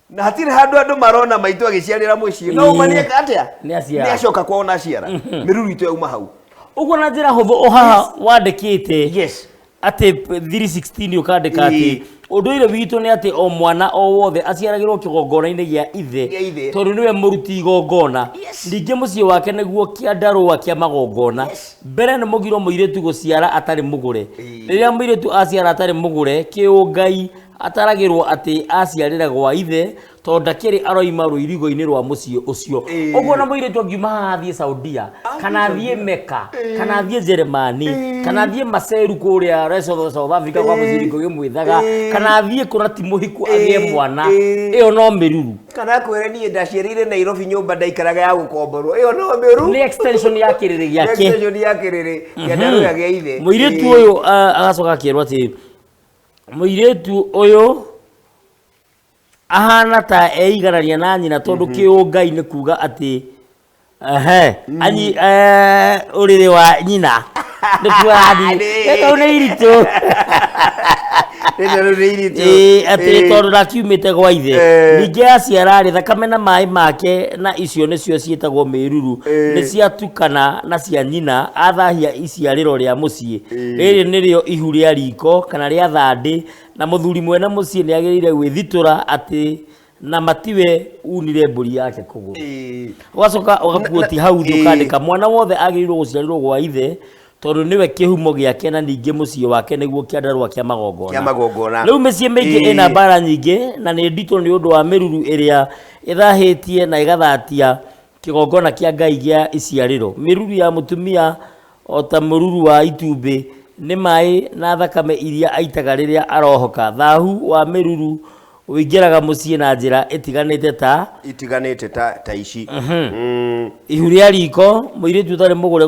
na hatirĩ handũ andũ marona maitũ agĩciarĩra mũciĩ, no uma nĩeka atĩa? Nĩaciara. Nĩacoka kwao na aciara. Mĩruru itũ yauma hau. Ũguo na njĩra hũthũ o haha wandĩkĩte Yes. atĩ 316 ũkandĩka atĩ ũndũire witũ nĩ atĩ o mwana o wothe aciaragĩrwo kĩgongona-inĩ gĩa ithe, Gĩa ithe. tondũ nĩwe mũruti igongona. Yes. Ningĩ mũciĩ wake nĩguo kĩandarũa kĩa magongona. Yes. Mbere nĩ mũgiro mũirĩtu gũciara atarĩ mũgũre. Rĩrĩa mũirĩtu aciara atarĩ mũgũre kĩũngai, ataragĩrwo atĩ aciarĩra gwa ithe tondũ ndakĩrĩ aroima rũirigo-inĩ rwa mũciĩ ũcio. Ũguo na mũirĩtu angiuma haha athiĩ Saudia, kana athiĩ Mecca, kana athiĩ Jeremani, kana athiĩ Maseru kũrĩa Lesotho, South Africa kwa mũciĩ Ngũgĩ Mwĩthaga, kana athiĩ kũna ti mũhiku agĩe mwana, ĩyo no mĩruru. Kana kwĩre niĩ ndaciarĩire Nairobi nyũmba ndaikaraga ya gũkomborwo, ĩyo no mĩru. Nĩ extension ya kĩrĩrĩ gĩake. Extension ya kĩrĩrĩ kĩandarũa gĩa ithe. Mũirĩtu ũyũ agacoka akĩrwo atĩ mũirĩtu ũyũ ahana ta eiganania na nyina tondũ kĩũngai nĩ kuga atĩ ehe anyi ũrĩrĩ wa nyina nĩkuo arathiĩ. Nĩ. Rĩu nĩ iritũ. Rĩrĩ nĩ iritũ. Ĩĩ, atĩ tondũ ndakiumĩte gwa ithe. Ningĩ aciara-rĩ, thakame na maĩ make na icio nĩcio ciĩtagwo mĩruru, nĩ ciatukana na cia nyina, athahia iciarĩro rĩa mũciĩ. Rĩrĩ nĩrĩo ihu rĩa riko kana rĩa thandĩ, na mũthuri mwene mũciĩ nĩ agĩrĩire gwĩthitũra atĩ na matiwe unire mbũri yake kũgũrũ. Ũgacoka ũgakuoti hau thĩ ũkandĩka mwana wothe agĩrĩirwo gũciarĩrwo gwa ithe tondũ nĩwe kĩhumo gĩake na ningĩ mũciĩ wake nĩguo kĩandarũa kĩa magongona. Kĩa magongona. Rĩu mĩciĩ mĩingĩ ĩna mbara nyingĩ na nĩ nditũ nĩ ũndũ wa mĩruru ĩrĩa ĩthahĩtie na ĩgathatia kĩgongona kĩa Ngai gĩa iciarĩro. Mĩruru ya mũtumia o ta mũruru wa itumbĩ nĩ maĩ na thakame iria aitaga rĩrĩa arohoka. Thahu wa mĩruru ũingĩraga mũciĩ na njĩra ĩtiganĩte ta itiganĩte ta ici. Ihu rĩa riko, mũirĩtu ũtarĩ mũgũre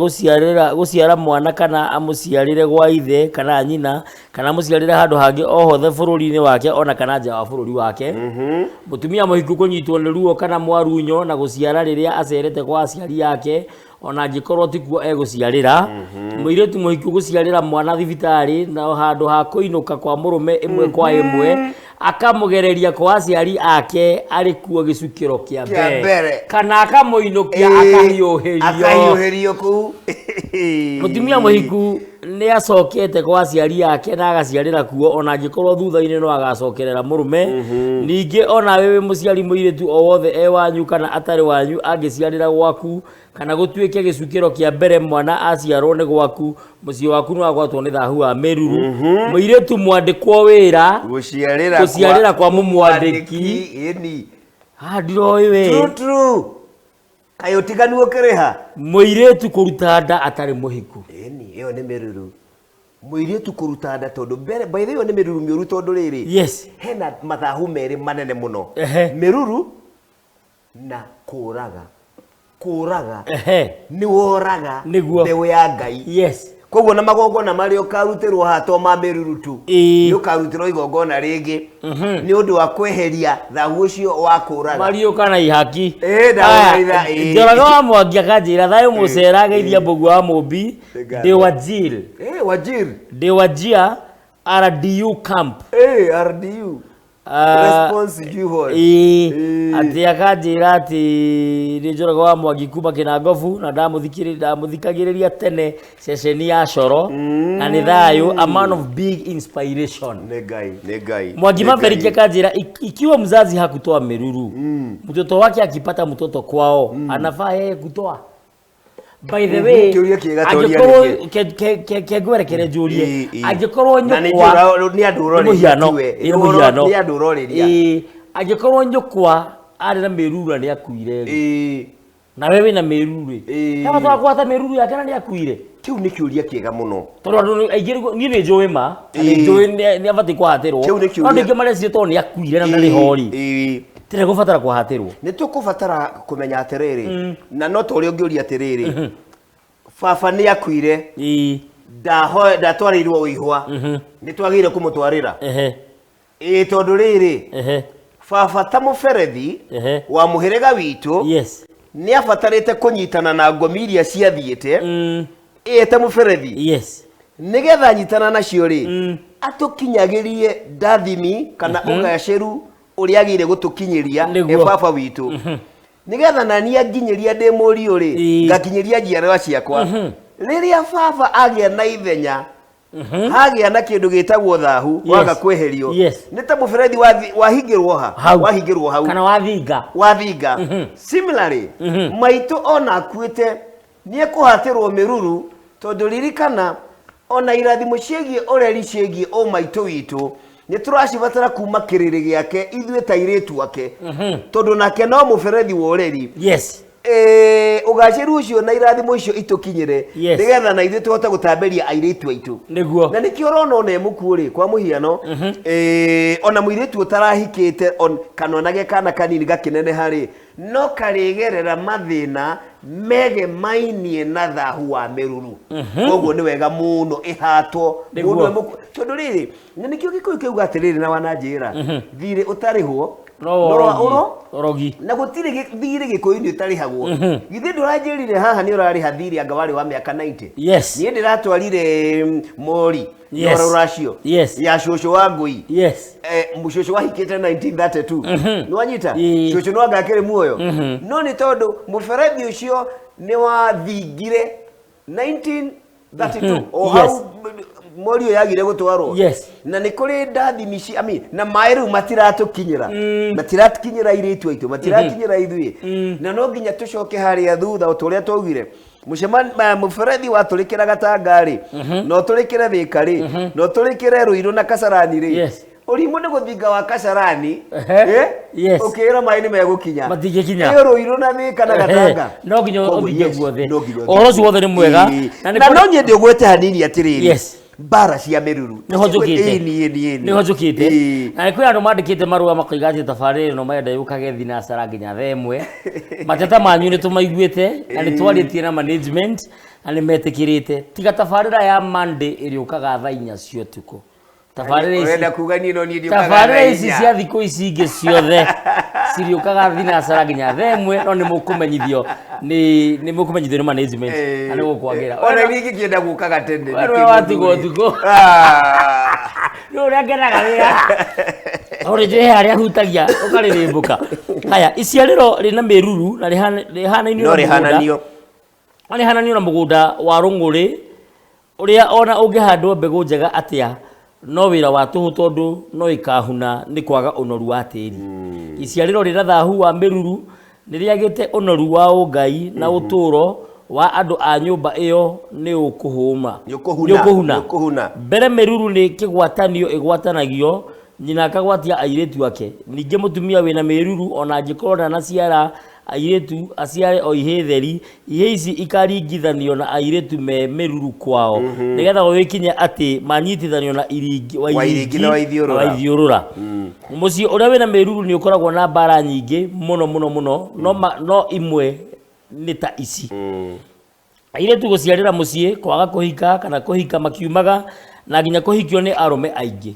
gũciara mwana kana amũciarĩre gwa ithe kana nyina, kana amũciarĩre handũ hangĩ o hothe bũrũri-inĩ wake ona kana nja wa bũrũri wake. Mũtumia mũhiku kũnyitwo nĩ ruo kana mwarunyo na gũciara rĩrĩa acerete kwa aciari ake ona angĩkorwo tikuo egũciarĩra. Mũirĩtu mũhiku gũciarĩra mwana thibitarĩ na handũ ha kũinũka kwa mũrũme ĩmwe kwa ĩmwe, akamũgereria kwa aciari ake arĩ kuo gĩcukĩro kĩa Kĩa mbere, mbere. kana akamũinũkia akahiũhĩrio. Akahiũhĩrio kũu. Mũtumia mũhiku nĩ acokete kwa aciari ake na agaciarĩra kuo ona angĩkorwo thutha-inĩ no agacokerera mũrũme. Ningĩ onawe wĩ mũciari mũirĩtu o wothe e wanyu kana atarĩ wanyu angĩciarĩra gwaku kana gũtuĩke gĩcukĩro kĩa mbere mwana aciarwo nĩ gwaku, mũciĩ waku no agwatwo nĩ thahu wa mĩruru. Mũirĩtu mwandĩkwo wĩra gũciarĩra gũciarĩra kwa mũmwandĩki. Ĩni. Haha ndiroĩ we. True, true. Kaĩ ũtiganu ũkĩrĩha? Mũirĩtu kũruta nda atarĩ mũhiku. Ĩni, ĩyo nĩ mĩruru. Mũirĩtu kũruta nda tondũ mbere, by the way, ĩyo nĩ mĩruru mĩũru tondũ rĩrĩ. Yes. Hena mathahu merĩ manene mũno. Mĩruru na kũraga. Kũraga. Nĩ woraga Nĩguo. mbeũ ya Ngai. Yes. Koguo na magongona marĩa ũkarutĩrwo haha to ma mĩruru tu. Nĩ ũkarutĩrwo igongona rĩngĩ. Nĩ ũndũ wa kweheria thahu ũcio wa kũraga. Mariũka na ihaki. Ndagũthaitha, Aya, Njoroge wa Mwangi akanjĩra thayũ mũcera geithia Mbũgua wa Mũmbi. Nĩ Ndĩ Wajir. Wajir. Ndĩ Wajia RDU camp. RDU. Response due what? Atĩ akanjĩra atĩ nĩ Njoroge wa Mwangi kuma Kĩnangobu na ndamũthikagĩrĩria tene ceceni ya Coro na nĩ thayũ, a man of big inspiration. Nĩ Ngai, nĩ Ngai. Mwangi Nĩ Maveriki Ngai. akanjĩra ikiwa mzazi hakutoa mĩruru, mtoto wake akipata mtoto kwao anafaa yeye kutoa. By the way, Kĩũria kĩega toria angĩkorwo nĩkĩ? ke ngwerekere njũrie, angĩkorwo Na nĩ nyũkwa njũra- nĩ andũ ũrorĩria nĩ mũhiano, tiwe. nĩ mũhiano. Nĩ andũ ũrorĩria. Angĩkorwo nyũkwa Arĩ na mĩruru na nĩ akuire rĩ, nawe wĩna mĩruru rĩ, Ĩĩ. he bata wa kũhata mĩruru yake na nĩ akuire? Kĩu nĩ kĩũria kĩega mũno. Tondũ andũ aingĩ niĩ nĩ njũĩ ma na nĩ njũĩ nĩ abatiĩ kũhatĩrwo. Kĩu nĩ kĩũria. No andũ aingĩ mareciria tondũ nĩ akuire na ndarĩ ho rĩ, tirĩ gũbatara kũhatĩrwo. Nĩ tũkũbatara kũmenya atĩrĩrĩ, na no ta ũrĩa ũngĩũria atĩrĩrĩ, baba nĩ akuire, ndatwarĩirwo ũihwa, nĩ twagĩrĩire kũmũtwarĩra? Ĩĩ, tondũ rĩrĩ, baba ta mũberethi wa mũhĩrĩga witũ nĩ abatarĩte kũnyitana na ngomi iria ciathiĩte, ĩĩ, ta mũberethi, nĩgetha anyitana nacio rĩ, atũkinyagĩrie ndathimi kana ũgacĩru ũrĩa agĩrĩire gũtũkinyĩria. Nĩguo. Ĩ baba witũ, nĩgetha nani anginyĩria ndĩ mũriũ rĩ, ngakinyĩria njiarwa ciakwa. Rĩrĩa baba agĩa na ithenya, hagĩa na kĩndũ gĩtagwo thahu, waga kweherio, nĩ ta mũberethi wahingĩrwo ha? Hau. Wahingĩrwo hau. Kana wathinga. Wathinga. Similarly, maitũ ona akuĩte nĩ ekũhatĩrwo mĩruru, tondũ ririkana ona irathimo ciĩgiĩ ũreri, ciĩgiĩ ũmaitũ witũ, nĩ tũracibatara kuma kĩrĩrĩ gĩake ithuĩ ta airĩtu ake, tondũ nake no mũberethi wa ũreri. Ũgacĩru ũcio na irathimo icio itũkinyĩre, nĩgetha na ithuĩ tũhote gũtambĩria airĩtu aitũ. Na nĩkĩo ũrona ona ĩmũkuũ rĩ, kwa mũhiano, ona mũirĩtu ũtarahikĩte kana onage kana kanini gakĩneneha rĩ, no karĩgerera mathĩna megemainie na thahu wa mĩruru. Koguo nĩ wega mũno ĩhatwo mũndũ tondũ rĩrĩ, na nĩkĩo Gĩkũyũ kĩuga atĩrĩrĩ, na wananjĩra, thirĩ ũtarĩhwo no no wa ũrogi. ũro Ũrogi. Na gũtirĩ thirĩ Gĩkũyũ-inĩ ũtarĩhagwo. Githĩ ndũranjĩrire haha nĩ ũrarĩha thirĩ anga warĩ wa mĩaka 90? Yes. Niĩ ndĩratwarire mori rũracio ya cũcũ wa ngũi. Mũcũcũ wahikĩte 1932, nĩwanyita? Ĩĩ. Cũcũ no anga akĩrĩ muoyo, no nĩ tondũ mũberethi ũcio nĩ wathingire 1932 o hau mori ũyũ yagire gũtwarwo. Na nĩ kũrĩ ndathimi ci, I mean, na maĩ rĩu matiratũkinyĩra, matiratukinyĩra airĩtu aitũ, matirakinyĩra ithuĩ, na no nginya tũcoke harĩa thutha o ta ũrĩa twaugire. Mũberethi watũrĩkĩra Gatanga rĩ, na ũtũrĩkĩre Thĩka rĩ, na ũtũrĩkĩre Rũirũ na Kasarani rĩ, ũrimũ nĩ gũthinga wa Kasarani. Ũkĩĩra maĩ nĩ megũkinya. Matingĩkinya. Ĩyo Rũirũ na Thĩka na Gatanga. No nginya Koguo, ũthinge yes, guothe. no nginya Ũhoro ũcio wothe nĩ mwega. Ĩĩ. Na nĩ Na no nyende ũgwete hanini atĩrĩrĩ, mbara cia mĩruru. Nĩho njũkĩte. Ĩĩ, niĩ, niĩ, niĩ. Nĩho njũkĩte. Ĩĩ. Na nĩ kwĩ andũ mandĩkĩte marũa makoiga atĩ tabarĩra ĩno marenda yũkage thinacara nginya thaa 1. Mateta manyu nĩ tũmaiguĩte na nĩ twarĩtie na management na nĩ metĩkĩrĩte, tiga tabarĩra ya Monday ĩrĩũkaga thaa 4 cia ũtukũ. Tabarĩra ici Ũrenda kuga niĩ no niĩ ndiũkaga tabarĩra thaa ici 4. cia thikũ ici ingĩ ciothe ciriũkaga thinacara nginya thaa 1, no nĩ mũkũmenyithio nĩ management na nĩ gũkwagĩra. Ona niĩ ingĩkĩenda gũkaga tene. We nĩkĩ nĩwe watigwo mũthuri? ũtukũ. Ah. Nĩ ũrĩa ngenaga wĩra tondũ njũĩ he harĩa hutagia ũkarĩrĩmbũka. Haya, iciarĩro rĩna mĩruru na rĩhanainio No na mũgũnda. rĩhananio. No rĩhananio na mũgũnda wa rũng'ũrĩ ũrĩa ona ũngĩhandwo mbegũ njega atĩa no wĩra wa tũhũ, tondũ no ĩkahuna nĩ kwaga ũnoru wa tĩri. Iciarĩro rĩna thahu wa mĩruru nĩ rĩagĩte ũnoru wa ũngai na ũtũũro wa andũ a nyũmba ĩyo nĩ ũkũhũma. Nĩ ũkũhuna. Nĩ ũkũhuna. Nĩ ũkũhuna. Mbere mĩruru nĩ kĩgwatanio ĩgwatanagio, nyina akagwatia airĩtu ake. Ningĩ mũtumia wĩna mĩruru ona angĩkorwo ndanaciara airĩtu, aciare o ihĩĩ theri, ihĩĩ ici ikaringithanio na airĩtu me mĩruru kwao, nĩgetha gũgĩkinye atĩ manyitithanio na iringi Wa iringi na waithiũrũra. Waithiũrũra. Mũciĩ ũrĩa wĩna mĩruru nĩ ũkoragwo na mbara nyingĩ mũno mũno mũno, no imwe nĩ ta ici: airĩtu gũciarĩra mũciĩ, kwaga kũhika kana kũhika makiumaga, na nginya kũhikio nĩ arũme aingĩ,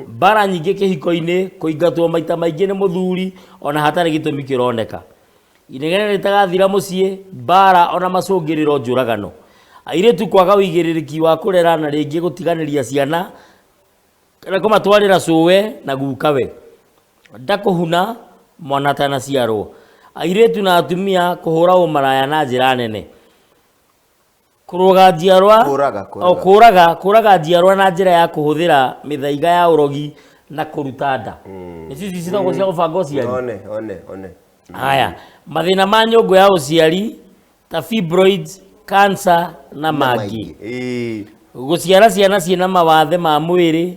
mbara nyingĩ kĩhiko-inĩ, kũingatwo maita maingĩ nĩ mũthuri ona hatarĩ gĩtũmi kĩroneka, inegene rĩtagathira mũciĩ, mbara ona macũngĩrĩro njũragano, airĩtu kwaga ũigĩrĩrĩki wa kũrera na rĩngĩ gũtiganĩria ciana kana kũmatwarĩra cũwe na gukawe, ndakũhuna mwana atanaciarwo, airĩtu na atumia kũhũra ũmaraya na njĩra nene, kũrũga njiarwa. Kũraga, kũraga. O, kũraga, kũraga njiarwa na njĩra ya kũhũthĩra mĩthaiga ya ũrogi na kũruta nda, nĩcio ici citagwo cia gũbanga ũciari. One one one. Haya, mathĩna ma nyũngũ ya ũciari ta fibroids, cancer na mangĩ. Gũciara ciana ciĩna mawathe ma mwĩrĩ,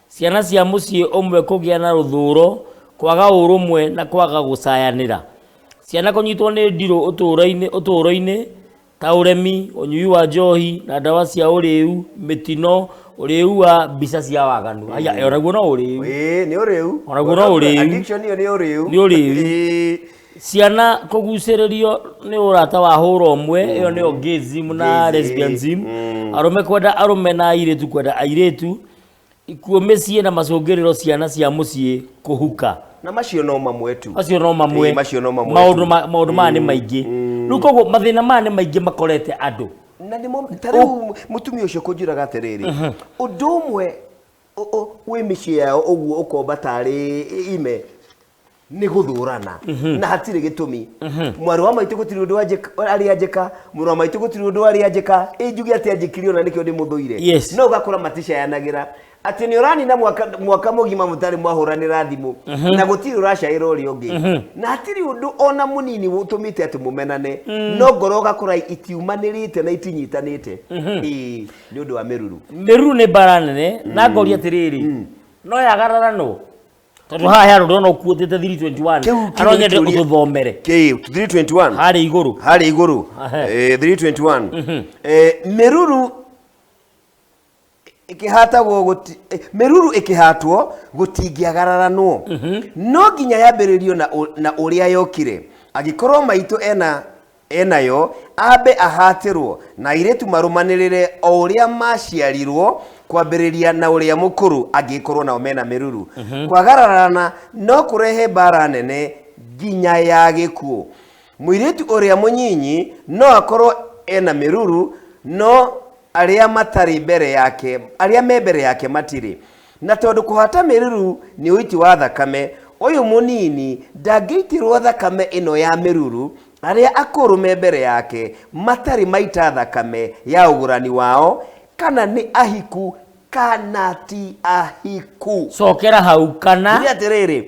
ciana cia mũciĩ ũmwe kũgĩa na rũthũro, Kwaga ũrũmwe na kwaga gũcayanĩra. Ciana kũnyitwo nĩ ndirũ ũtũũro-inĩ ũtũũro-inĩ ta ũremi, ũnyui wa njohi na ndawa cia ũrĩu, mĩtino, ũrĩu wa mbica cia waganu. Aya, onaguo no ũrĩu. Ĩĩ, nĩ ũrĩu. Onaguo no ũrĩu. Addiction ĩyo nĩ ũrĩu. Nĩ ũrĩu. Ĩĩ. Ciana kũgucĩrĩrio nĩ ũrata wa hũra ũmwe, ĩyo nĩyo gayism na Gays, lesbianism. mm. Arũme kwenda arũme na airĩtu kwenda airĩtu. Ikuũ mĩciĩ na macũngĩrĩro ciana cia mũciĩ kũhuka. Na macio no mamwe tu. Macio no mamwe. Ĩĩ, macio no mamwe Maũndũ tu. maũndũ maya nĩ maingĩ. Rĩu koguo mathĩna maya nĩ maingĩ makorete andũ. Na nĩmo ta rĩu mũtumia ũcio kũnjĩraga atĩrĩrĩ, ũndũ ũmwe wĩ mĩciĩ yao ũguo ũkomba tarĩ ime nĩ gũthũrana na hatirĩ gĩtũmi. Mwarĩ wa maitũ gũtirĩ ũndũ arĩ anjĩka, mũrũ wa maitũ gũtirĩ ũndũ arĩ anjĩka, ĩ njuge atĩ anjĩkire ona nĩkĩo ndĩmũthũire. No ũgakora maticayanagĩra atĩ nĩ ũranina mwaka mũgima mũtarĩ mwahũranĩra thimũ na gũtirĩ ũracaĩra ũrĩa ũngĩ na hatirĩ ũndũ ona mũnini ũtũmĩte atĩ mũmenane, no ngoro ũgakora itiumanĩrĩte na itinyitanĩte. Ĩĩ, nĩ ũndũ wa mĩruru. Mĩruru nĩ mbara nene na ngoria atĩrĩrĩ, no yagararanwo tondũ haha he handũ ndĩrona ũkuĩtĩte 321. Kĩu Ano nĩ nyende kĩũria. ũtũthomere. Kĩ 321? Harĩa igũrũ. Harĩa igũrũ. Ahe. 321. Mĩruru ĩkĩhatagwo gũti mĩruru ĩkĩhatwo gũtingĩagararanwo, no nginya yambĩrĩrio na ũrĩa yokire. Angĩkorwo maitũ ena enayo, ambe ahatĩrwo na airĩtu marũmanĩrĩre o ũrĩa maciarirwo, kwambĩrĩria na ũrĩa mũkũrũ. Angĩkorwo nao mena mĩruru, kwagararana no kũrehe mbara nene nginya ya gĩkuũ. Mũirĩtu ũrĩa mũnyinyi no akorwo ena mĩruru, no arĩa matarĩ mbere yake, arĩa me mbere yake matirĩ. Na tondũ kũhata mĩruru nĩ ũiti wa thakame, ũyũ mũnini ndangĩitirwo thakame ĩno ya mĩruru arĩa akũrũ me mbere yake matarĩ maita thakame ya ũgũrani wao, kana nĩ ahiku kana ti ahiku. Cokera hau kana. Nĩ atĩrĩrĩ,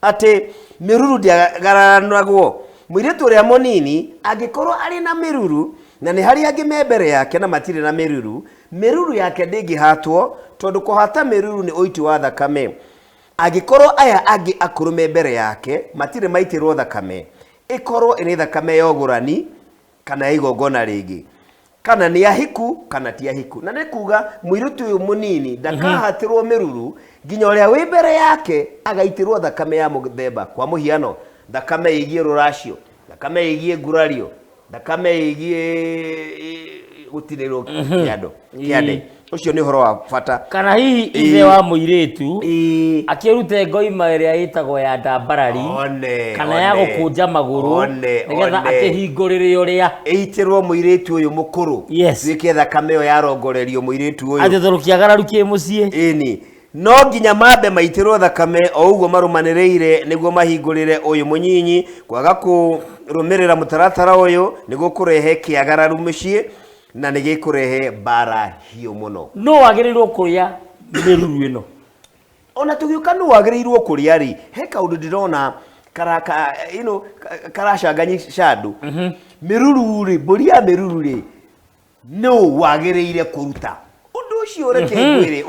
atĩ mĩruru ndĩagararanagwo. Mũirĩtu ũrĩa mũnini angĩkorwo arĩ na mĩruru na nĩ harĩ angĩ me mbere yake na matirĩ na mĩruru, mĩruru yake ndĩngĩhatwo tondũ kũhata mĩruru nĩ ũiti wa thakame. Angĩkorwo aya angĩ akũrũ me mbere yake matirĩ maitĩrwo thakame, ĩkorwo ĩrĩ thakame ya ũgũrani kana ya igongona rĩngĩ, kana nĩ ahiku kana ti ahiku, na nĩ kuga mũirĩtu ũyũ mũnini ndakahatĩrwo mĩruru nginya ũrĩa wĩ mbere yake agaitĩrwo thakame ya mũthemba. Kwa mũhiano, thakame ĩgiĩ rũracio, thakame ĩgiĩ ngurario, thakame ĩgiĩ gũtinĩrwo kĩando kĩande. Ũcio nĩ ũhoro wa bata. Kana hihi ithe wa mũirĩtu akĩrute ngoima ĩrĩa ĩtagwo ya ndambarari One, kana ya one, gũkũnja magũrũ one, nĩgetha one. akĩhingũrĩre ũrĩa ĩitĩrwo mũirĩtu ũyũ mũkũrũ. Tuĩke thakame ĩyo yarongorerio mũirĩtu ũyũ. Atĩ tondũ kĩagararu kĩ mũciĩ. Ĩni, no nginya mambe maitĩrwo thakame o ũguo marũmanĩrĩire nĩguo mahingũrĩre ũyũ mũnyinyi. Kwaga kũrũmĩrĩra mũtaratara ũyũ nĩ gũkũrehe kĩagararu mũciĩ na nĩ gĩkũrehe mbara hiũ mũno. No wagĩrĩirwo kũrĩa mĩruru ĩno? Ona tũgĩũka nũ wagĩrĩirwo kũrĩa rĩ, he kaũndũ ndĩrona karaka you karacanganyisha andũ. Mĩruru rĩ, mbũri ya mĩruru rĩ, nũ wagĩrĩire kũruta ũndũ ũcio? Reke ngwĩre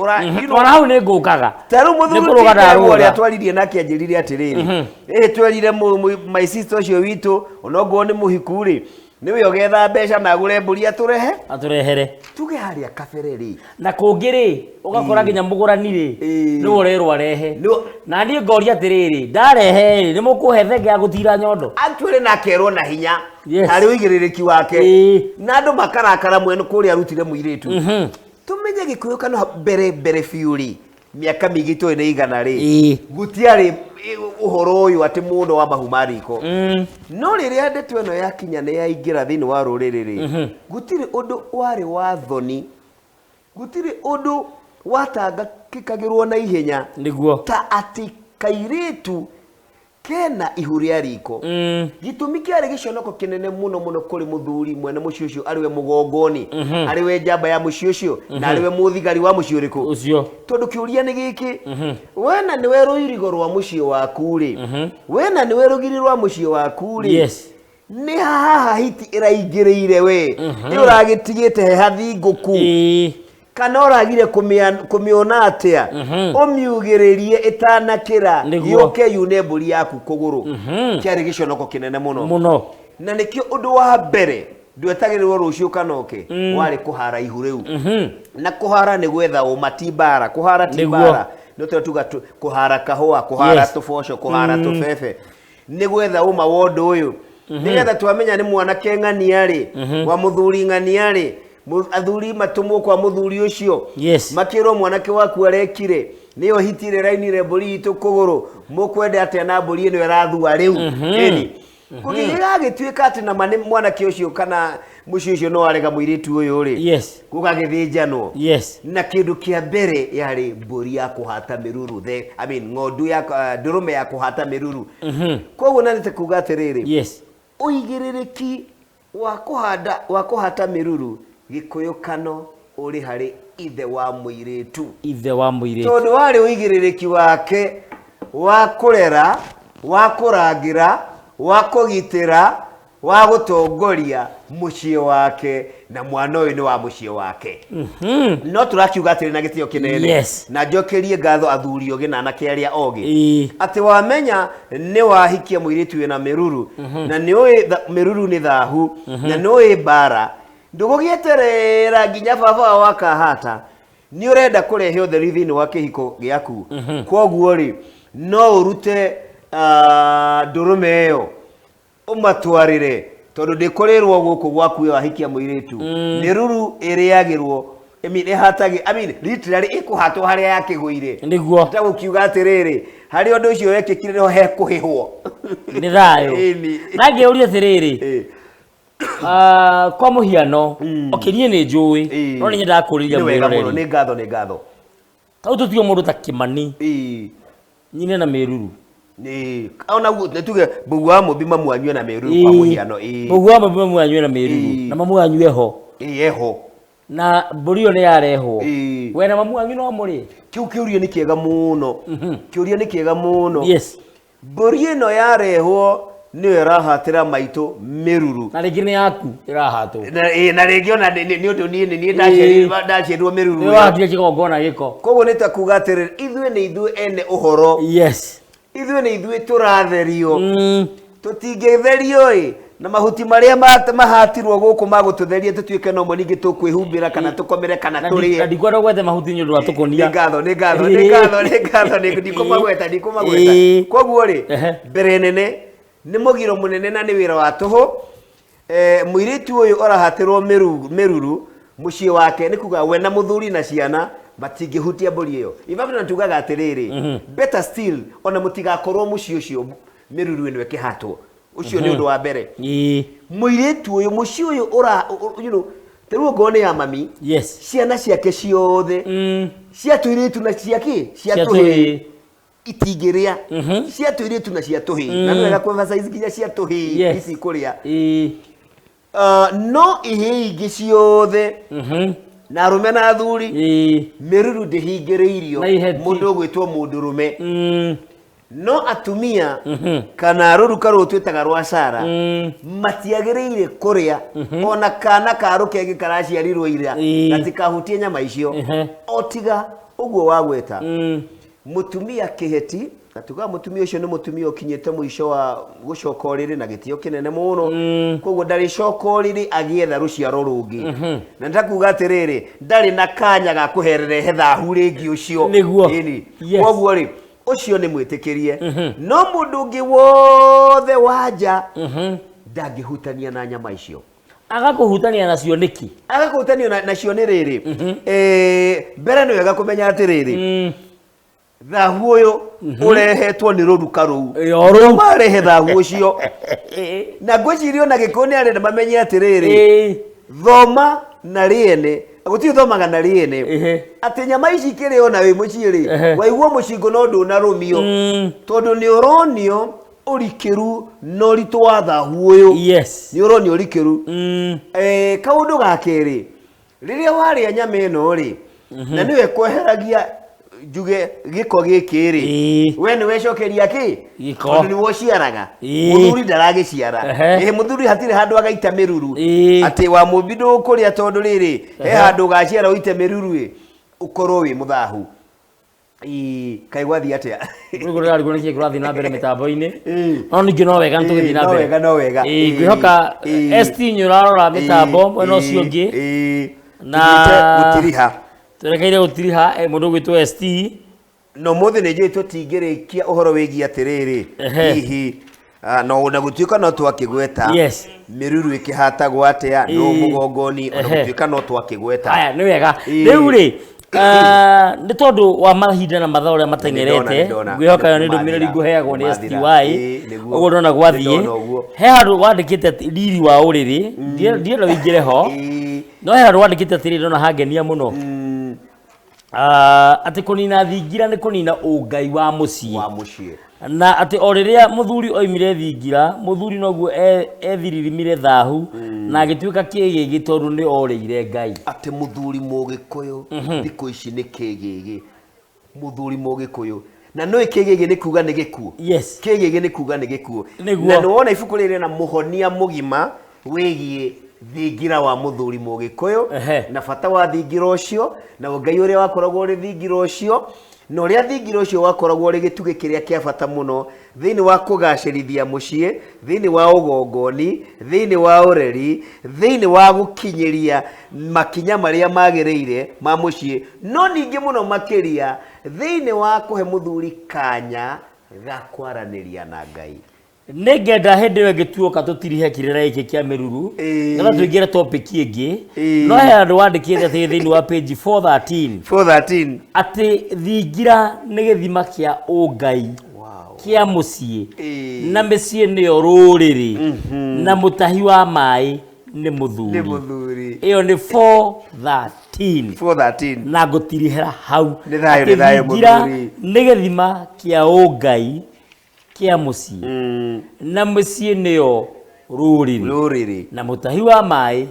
Ona hau nĩ ngũkaga. Ta rĩu Nĩ mũthuri kũrũga Tinda ndarũga. ũrĩa twaririe nake anjĩrire atĩrĩrĩ, ĩ twerire my sister ũcio witũ onokorwo nĩ mũhiku rĩ, nĩwe ũgetha mbeca na agũre mbũri atũrehe. Atũrehere. Tuge harĩa kabere rĩ, Na kũngĩ rĩ, ũgakora nginya mũgũrani rĩ nĩwe ũrerwo arehe. Na niĩ ngoria atĩrĩrĩ, ndarehe rĩ, nĩ mũkũhe thenge ya gũtira nyondo? Actually na akerwo na hinya harĩ ũigĩrĩrĩki wake na andũ makarakara mwene kũrĩa arutire mũirĩtu. Tũmenye Gĩkũyũ kana mbere mbere biũ rĩ, mĩaka mĩingĩ tũĩ nĩ igana rĩ, gũtiarĩ ũhoro ũyũ atĩ mũndũ wa mahu ma riko. No rĩrĩa ndeto ĩno yakinya nĩ yaingĩra thĩinĩ wa rũrĩrĩ rĩ, gũtirĩ ũndũ warĩ wa thoni, gũtirĩ ũndũ watangĩkagĩrwo na ihenya nĩguo ta atĩ kairĩtu kena ihu rĩa riko. Gĩtũmi kĩarĩ gĩconoko kĩnene mũno mũno kũrĩ mũthuri mwene mũciĩ ũcio, arĩ we mũgongoni, arĩ we njamba ya mũciĩ ũcio, na arĩ we mũthigari wa mũciĩ ũrĩkũ ũcio. Tondũ kĩũria nĩ gĩkĩ, wena nĩwe rũirigo rwa mũciĩ waku rĩ, wena nĩwe rũgiri rwa mũciĩ waku rĩ, nĩ haha hiti ĩraingĩrĩire we, ĩ ũragĩtigĩte he hathingũku. Kana ũragire kũmĩona atĩa, ũmiugĩrĩrie ĩtanakĩra. Nĩguo. Yũke yune mbũri yaku kũgũrũ. Kĩarĩ gĩconoko kĩnene mũno. Mũno. Na nĩkĩo ũndũ wa mbere ndwetagĩrĩrwo rũciũ kana ũke warĩ kũhara ihu rĩu. Na kũhara nĩ gwetha ũma, ti mbara. Kũhara ti mbara, nĩ tũrĩa tuga kũhara kahũa, kũhara tũboco, kũhara tũbebe, nĩ gwetha ũma wa ũndũ ũyũ, nĩgetha twamenya nĩ mwanake ng'ania rĩ, wa mũthuri ng'ania rĩ, athuri matũmwo kwa mũthuri ũcio, makĩrwo mwanake waku arekire nĩyo hiti ĩrĩa ĩrainire mbũri itũ kũgũrũ, mũkwenda atĩa na mbũri ĩno ĩrathua rĩu? Ĩni kũngĩgagĩtuĩka atĩ nama nĩ mwanake ũcio kana mũciĩ ũcio no arega mũirĩtu ũyũ rĩ, gũgagĩthĩnjanwo. Na kĩndũ kĩa mbere yarĩ mbũri ya kũhata mĩruru, the I mean, ng'ondu ya ndũrũme ya kũhata mĩruru. Koguo na nĩ kuga atĩrĩrĩ, ũigĩrĩrĩki wa kũhanda, wa kũhata mĩruru Gĩkũyũ kano ũrĩ harĩ ithe wa mũirĩtu. Ithe wa mũirĩtu. Tondũ warĩ ũigĩrĩrĩki wake wa kũrera, wa kũrangĩra, wa kũgitĩra, wa gũtongoria mũciĩ wake, na mwana ũyũ nĩ wa mũciĩ wake. No tũrakiuga atĩrĩ na gĩtĩo kĩnene, na njokerie ngatho athuri ogĩ na anake arĩa ogĩ, atĩ wamenya nĩ wahikia mũirĩtu wĩna mĩruru, na nĩ ũĩ mĩruru nĩ thahu, na nĩ ũĩ mbara, ndũgũgĩeterera nginya baba wao akahata. Nĩ ũrenda kũrehe ũtheri thĩinĩ wa kĩhiko gĩaku. Kwoguo rĩ, no ũrute ndũrũme ĩyo ũmatwarĩre, tondũ ndĩkũrĩrwo gũkũ gwaku ĩyo ahikia mũirĩtu. Mĩruru ĩrĩagĩrwo, I mean, ĩhatagĩ, I mean, literally ĩkũhatwo harĩa yakĩgũire. Ta gũkiuga atĩrĩrĩ, harĩa ũndũ ũcio wekĩkire nĩho hekũhĩhwo. Nĩ thayũ. Ĩni. Na ngĩũria atĩrĩrĩ, kwa mũhiano, okay, niĩ nĩ njũĩ, no nĩ nyendaga kũũrĩria Nĩ wega mũno. mwĩroreri. Nĩ ngatho, nĩ ngatho. Tau tũtige mũndũ ta Kĩmani, nyine na mĩruru. Nĩ ona nĩ tuge Mbũgua wa Mũmbi mamu anyue na mĩruru, kwa mũhiano. Mbũgua wa Mũmbi mamu anyue na mĩruru, na mamu anyue ho. Ĩĩ, eho. Na mbũri ĩyo nĩ yarehwo. We na mamu wanyu no mũrĩe? Kĩu kĩũria nĩ kĩega mũno. Kĩũria nĩ kĩega mũno. Mbũri ĩno yarehwo nĩyo ĩrahatĩra maitũ mĩruru. Na rĩngĩ nĩ yaku ĩrahatwo. Na na rĩngĩ ona nĩ ũndũ niĩ nĩ niĩ ndaciarirwo mĩruru Nĩ ĩyo. wahatire kĩgongona gĩko. Koguo nĩ ta kuga atĩrĩrĩ, ithuĩ nĩ ithuĩ ene ũhoro. Ithuĩ nĩ ithuĩ tũratherio. Tũtingĩtherio ĩ na mahuti marĩa mahatirwo gũkũ magũtũtheria tũtuĩke no mo ningĩ tũkwĩhumbĩra kana tũkomere kana Na tũrĩe. Ndikwenda gwetha mahuti nĩ ũndũ wa tũkũnia. Nĩ ngatho, nĩ ngatho, nĩ ngatho, nĩ ngatho, nĩ ndikũmagweta, ndikũmagweta. Koguo rĩ, mbere nene nĩ mũgiro mũnene na nĩ wĩra wa tũhũ. Mũirĩtu ũyũ ũrahatĩrwo mĩruru mũciĩ wake, nĩ kuga we na mũthuri na ciana matingĩhutia mbũri ĩyo. In fact, na tugaga atĩrĩrĩ, better still, ona mũtigakorwo mũciĩ ũcio mĩruru ĩno ĩkĩhatwo. Ũcio nĩ ũndũ wa mbere. Mũirĩtu ũyũ, mũciĩ ũyũ ũra, you know, ta rĩu okorwo nĩ ya mami, ciana ciake ciothe, cia tũirĩtu na cia kĩ? Cia Cia tũhĩĩ. tũhĩĩ. Itingĩrĩa. Cia tũirĩtu na cia tũhĩĩ. Na nĩ wega kũ-emphasize nginya cia tũhĩĩ itikũrĩa. No ihĩĩ ingĩ ciothe, na arũme na athuri, mĩruru ndĩhingĩrĩirio Na iheti. mũndũ ũgwĩtwo mũndũrũme. No atumia kana rũruka rũrũ twĩtaga rwa cara, matiagĩrĩire kũrĩa ona kana ka rũkenge karaciarirwo ira, gatikahutie nyama icio. O tiga ũguo wagweta, mũtumia kĩheti, na tugaga mũtumia ũcio nĩ mũtumia ũkinyĩte mũico wa gũcoka ũrĩrĩ na gĩtĩo kĩnene mũno. Koguo ndarĩcoka ũrĩrĩ agĩetha rũciaro rũngĩ. Na nĩtakuga atĩrĩrĩ, ndarĩ na kanya ga kũhererehe thahu rĩngĩ ũcio. Nĩguo. Ĩni. Koguo rĩ, ũcio nĩ mwĩtĩkĩrie. No mũndũ ũngĩ wothe wa nja ndangĩhutania na nyama icio. Agakũhutania nacio nĩkĩ? Agakũhutania nacio nĩ rĩrĩ. Mbere nĩ wega kũmenya atĩrĩrĩ, thahu ũyũ ũrehetwo nĩ rũruka rũu. Ĩ, o rũu. Marehe thahu ũcio. Na ngwĩciria ona Gĩkũyũ nĩ arenda mamenye atĩrĩrĩ, thoma na rĩene. Gũtirĩ ũthomaga na rĩene. Atĩ nyama ici ikĩrĩo na wĩ mũciĩ rĩ, waigua mũcingo no ndũnarũmio. Tondũ nĩ ũronio ũrikĩru na ũritũ wa thahu ũyũ. Nĩ ũronio ũrikĩru. Kaũndũ ga kerĩ, rĩrĩa warĩa nyama ĩno rĩ, na nĩwe kweheragia Njuge gĩko gĩkĩ rĩ, we nĩ wecokeria kĩ? Gĩko. Tondũ nĩwe ũciaraga. Mũthuri ndaragĩciara. Ĩhĩ, mũthuri hatirĩ handũ agaita mĩruru. Atĩ wa mũmbi ndũkũrĩa tondũ rĩrĩ, he handũ ũgaciara ũite mĩruru ĩ, ũkorwo wĩ mũthahu. Ĩĩ, kaĩ gwathiĩ atĩa? Rĩu ndĩrarigwo nĩkĩ kĩrathiĩ na mbere mĩtambo-inĩ. No ningĩ no wega nĩtũgĩthiĩ na No mbere. wega, no wega. Ngwĩhoka ST nĩ ũrarora mĩtambo mwena ũcio ũngĩ. Na Tũthiĩte gũtiriha. Twerekeire gũtiriha mũndũ ũgwĩtwo ST. No mũthĩ nĩ njũĩ tũtingĩrĩkia ũhoro wĩgiĩ atĩrĩrĩ, hihi no na gũtuĩka no twakĩgweta mĩruru ĩkĩhatagwo atĩa, no mũgongoni, ona gũtuĩka no twakĩgweta. Haya, nĩ wega. Rĩu rĩ, nĩ tondũ wa mahinda na mathaa ũrĩa mateng'erete, ngwĩhoka ĩyo nĩ ndũmĩrĩri ngũheagwo nĩ STY, ũguo ndona gwathiĩ. He handũ wandĩkĩte atĩ riri wa ũrĩrĩ, ndienda ũingĩre ho, no he handũ wandĩkĩte atĩrĩrĩ, ndona hangenia mũno. Atĩ kũnina thingira nĩ kũnina ũngai wa mũciĩ. Wa mũciĩ. Na atĩ o rĩrĩa mũthuri oimire thingira, mũthuri noguo ethiririmire thahu na agĩtuĩka kĩgĩgĩ tondũ nĩ orĩire Ngai. Atĩ mũthuri mũgĩkũyũ thikũ ici nĩ kĩgĩgĩ. Mũthuri mũgĩkũyũ. Na nũĩ kĩgĩgĩ nĩ kuga nĩ gĩkuũ? Yes. Kĩgĩgĩ nĩ kuga nĩ gĩkuũ. Nĩguo. Na nĩwona ibuku rĩrĩ na mũhonia mũgima wĩgiĩ thingira wa mũthuri mũgĩkũyũ na bata wa thingira ũcio na ũngai ũrĩa wakoragwo ũrĩ thingira ũcio na ũrĩa thingira ũcio wakoragwo ũrĩ gĩtugĩ kĩrĩa kĩa bata mũno thĩinĩ wa kũgacĩrithia mũciĩ, thĩinĩ wa ũgongoni, thĩinĩ wa ũreri, thĩinĩ wa gũkinyĩria makinya marĩa magĩrĩire ma mũciĩ, no ningĩ mũno makĩria thĩinĩ wa kũhe mũthuri kanya ga kwaranĩria na Ngai. Nĩngenda hĩndĩ ĩyo ĩngĩ tuoka tũtirihe kĩrĩra gĩkĩ kĩa mĩruru nĩgetha tũingĩre topic ĩngĩ. No he handũ wandĩkĩte atĩ thĩinĩ wa page 413 413 atĩ thingira nĩ gĩthima kĩa ũngai kĩa mũciĩ na mĩciĩ nĩyo rũrĩrĩ na mũtahi wa maĩ nĩ mũthuri. Nĩ mũthuri. Ĩyo nĩ 413. 413. Na ngũtirihĩra hau. Nĩ thayũ, nĩ thayũ thingira mũthuri. nĩ gĩthima kĩa ũngai kĩa mũciĩ na mũciĩ nĩyo rũrĩrĩ. Rũrĩrĩ. Na mũtahi wa maĩ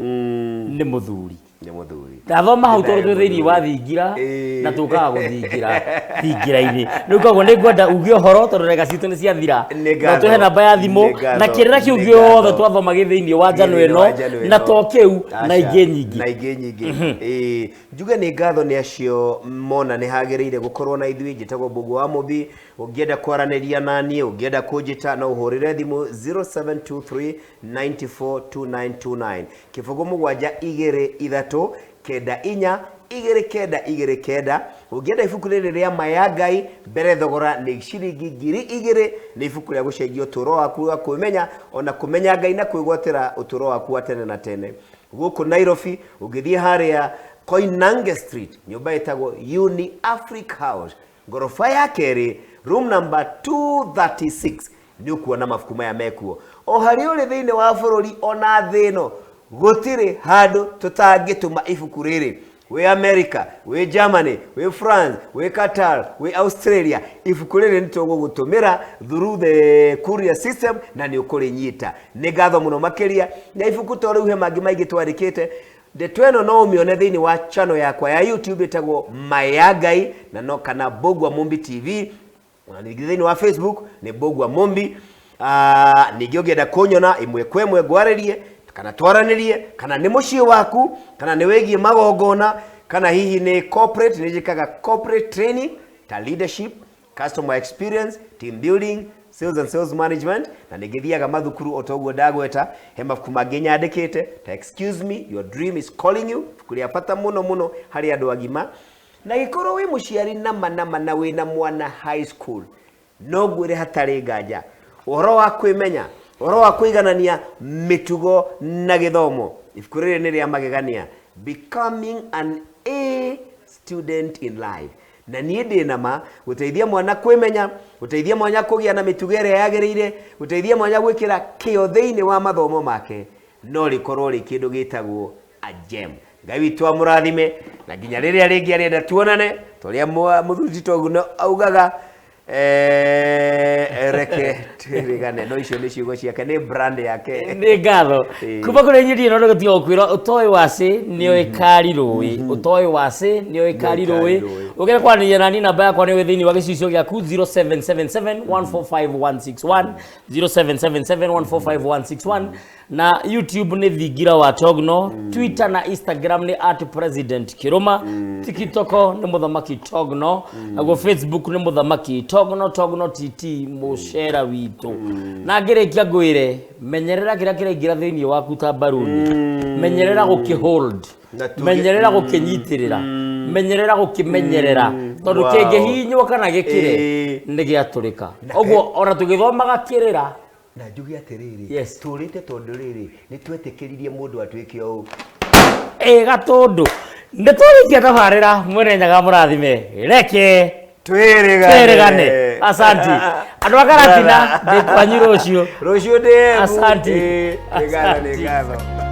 nĩ mũthuri. Nĩ mũthuri. Ndathoma hau tondũ twĩ thĩinĩ wa thingira na tũkaga gũthingira thingira-inĩ. Rĩu koguo nĩ ngwenda uge ũhoro tondũ ndagĩka citũ nĩ ciathira. Nĩ Na tũhe namba ya thimũ nĩ ngatho, na kĩrĩra kĩu nĩ gĩothe ngatho. twathoma gĩ thĩinĩ wa njano Thĩinĩ wa ĩno njano na ĩno. to kĩu na Aca, ingĩ nyingĩ. Na ingĩ nyingĩ. Ĩĩ, njuge nĩ ngatho nĩ acio mona nĩ hagĩrĩire gũkorwo na ithuĩ. Njĩtagwo Mbũgũ wa Mũmbi. Ũngĩenda kwaranĩria na niĩ, ũngĩenda kũnjĩta no ũhũrĩre thimũ 0723 94 2929. Kĩbũgũ mũgwanja igĩrĩ ithatũ kenda inya igĩrĩ kenda igĩrĩ kenda. Ũngĩenda ibuku rĩrĩ rĩa ma ya Ngai, mbere thogora nĩ ciringi ngiri igĩrĩ. Nĩ ibuku rĩa gũcenjia ũtũũro waku wa kwĩmenya, ona kũmenya Ngai na kwĩgwatĩra ũtũũro waku wa tene na tene. Gũkũ Nairobi, ũngĩthiĩ harĩa Koinange Street, nyũmba ĩtagwo Uni Africa House, ngoroba ya kerĩ, room number 236, nĩ ũkuona mabuku maya mekuo. O harĩa ũrĩ thĩinĩ wa bũrũri ona thĩ ĩno, gũtirĩ handũ tũtangĩtũma ibuku rĩrĩ. Wĩ America, wĩ Germany, wĩ France, wĩ Qatar, wĩ Australia, ibuku rĩrĩ nĩ tũgũgũtũmĩra through the courier system na nĩ ũkũrĩnyita. Nĩ ngatho mũno makĩria, na ibuku to rĩu he mangĩ maingĩ twandĩkĩte. Ndeto ĩno no ũmĩone thĩinĩ wa channel yakwa ya YouTube ĩtagwo Maya Ngai na no kana Mbũgua Mumbi TV. Ona ningĩ thĩinĩ wa Facebook nĩ Mbũgua Mumbi. Ningĩ ũngĩenda kũnyona ĩmwe kwa ĩmwe ngwarĩrie kana twaranĩrie, kana nĩ mũciĩ waku, kana nĩ wĩgiĩ magongona, kana hihi nĩ corporate, nĩ njĩkaga corporate training ta leadership, customer experience, team building, sales and sales management, na nĩngĩthiaga mathukuru o toguo ndagweta. He mabuku mangĩ nyandĩkĩte ta Excuse Me, Your Dream is Calling You, ibuku rĩa bata mũno mũno harĩ andũ agima. Na gĩkorwo wĩ mũciari nama nama na wĩna mwana high school, no ngwĩre hatarĩ nganja ũhoro wa kwĩmenya, ũhoro wa kũiganania mĩtugo na gĩthomo, ibuku rĩrĩ nĩ rĩa magegania, Becoming an A Student in Life. Na niĩ ndĩ na ma gũteithia mwana kwĩmenya, gũteithia mwana kũgĩa na mĩtugo ĩrĩa yagĩrĩire, gũteithia mwana gwĩkĩra kĩyo thĩinĩ wa mathomo make, no rĩkorwo rĩ kĩndũ gĩtagwo a gem. Ngai witũ amũrathime, na nginya rĩrĩa rĩngĩ arenda tuonane, ta ũrĩa mũthuri Tito Oguno augaga, Reke twĩrĩgane, no icio nĩ ciugo ciake, nĩ brand yake. Nĩ ngatho. Ĩĩ. Kuma kũrĩ inyuĩ ndirĩ na ũndũ gũtiga gũkwĩra ũtoĩ wacĩ nĩoĩ kari rũĩ, ũtoĩ wacĩ nĩoĩ kari rũĩ. Rũĩ. Ũngĩenda kwaranĩria nani, namba yakwa nĩoĩ thĩinĩ wa gĩcicio gĩaku, 0777 145161, 0777 145161, na YouTube nĩ Thingira wa Togno, Twitter na Instagram nĩ @PresidentKĩrũma, TikTok nĩ Mũthamaki Togno, naguo Facebook nĩ Mũthamaki Togno, Togno TT mũcera witũ. Na ngĩrĩkia ngwĩre, menyerera kĩrĩa kĩraingĩra thĩinĩ waku ta mbaruni, menyerera gũkĩhold, Na tuge- menyerera gũkĩnyitĩrĩra, menyerera gũkĩmenyerera, tondũ kĩngĩhihinywo kana gĩkĩre nĩ gĩatũrĩka. Ũguo ona tũgĩthomaga kĩrĩra. Na njuge atĩrĩrĩ, tũrĩte tondũ rĩrĩ nĩ twetĩkĩririe mũndũ atuĩke ũũ. Ĩ gatũndũ, nĩ twarĩkia tabarĩra. Mwene Nyaga mũrathime, reke twĩrĩgane. Twĩrĩgane. Asanti andũ a Karatina, ndĩ kwanyu rũciũ. Rũciũ ndĩ. Asanti. Nĩ ngatho, nĩ Asanti. ngatho.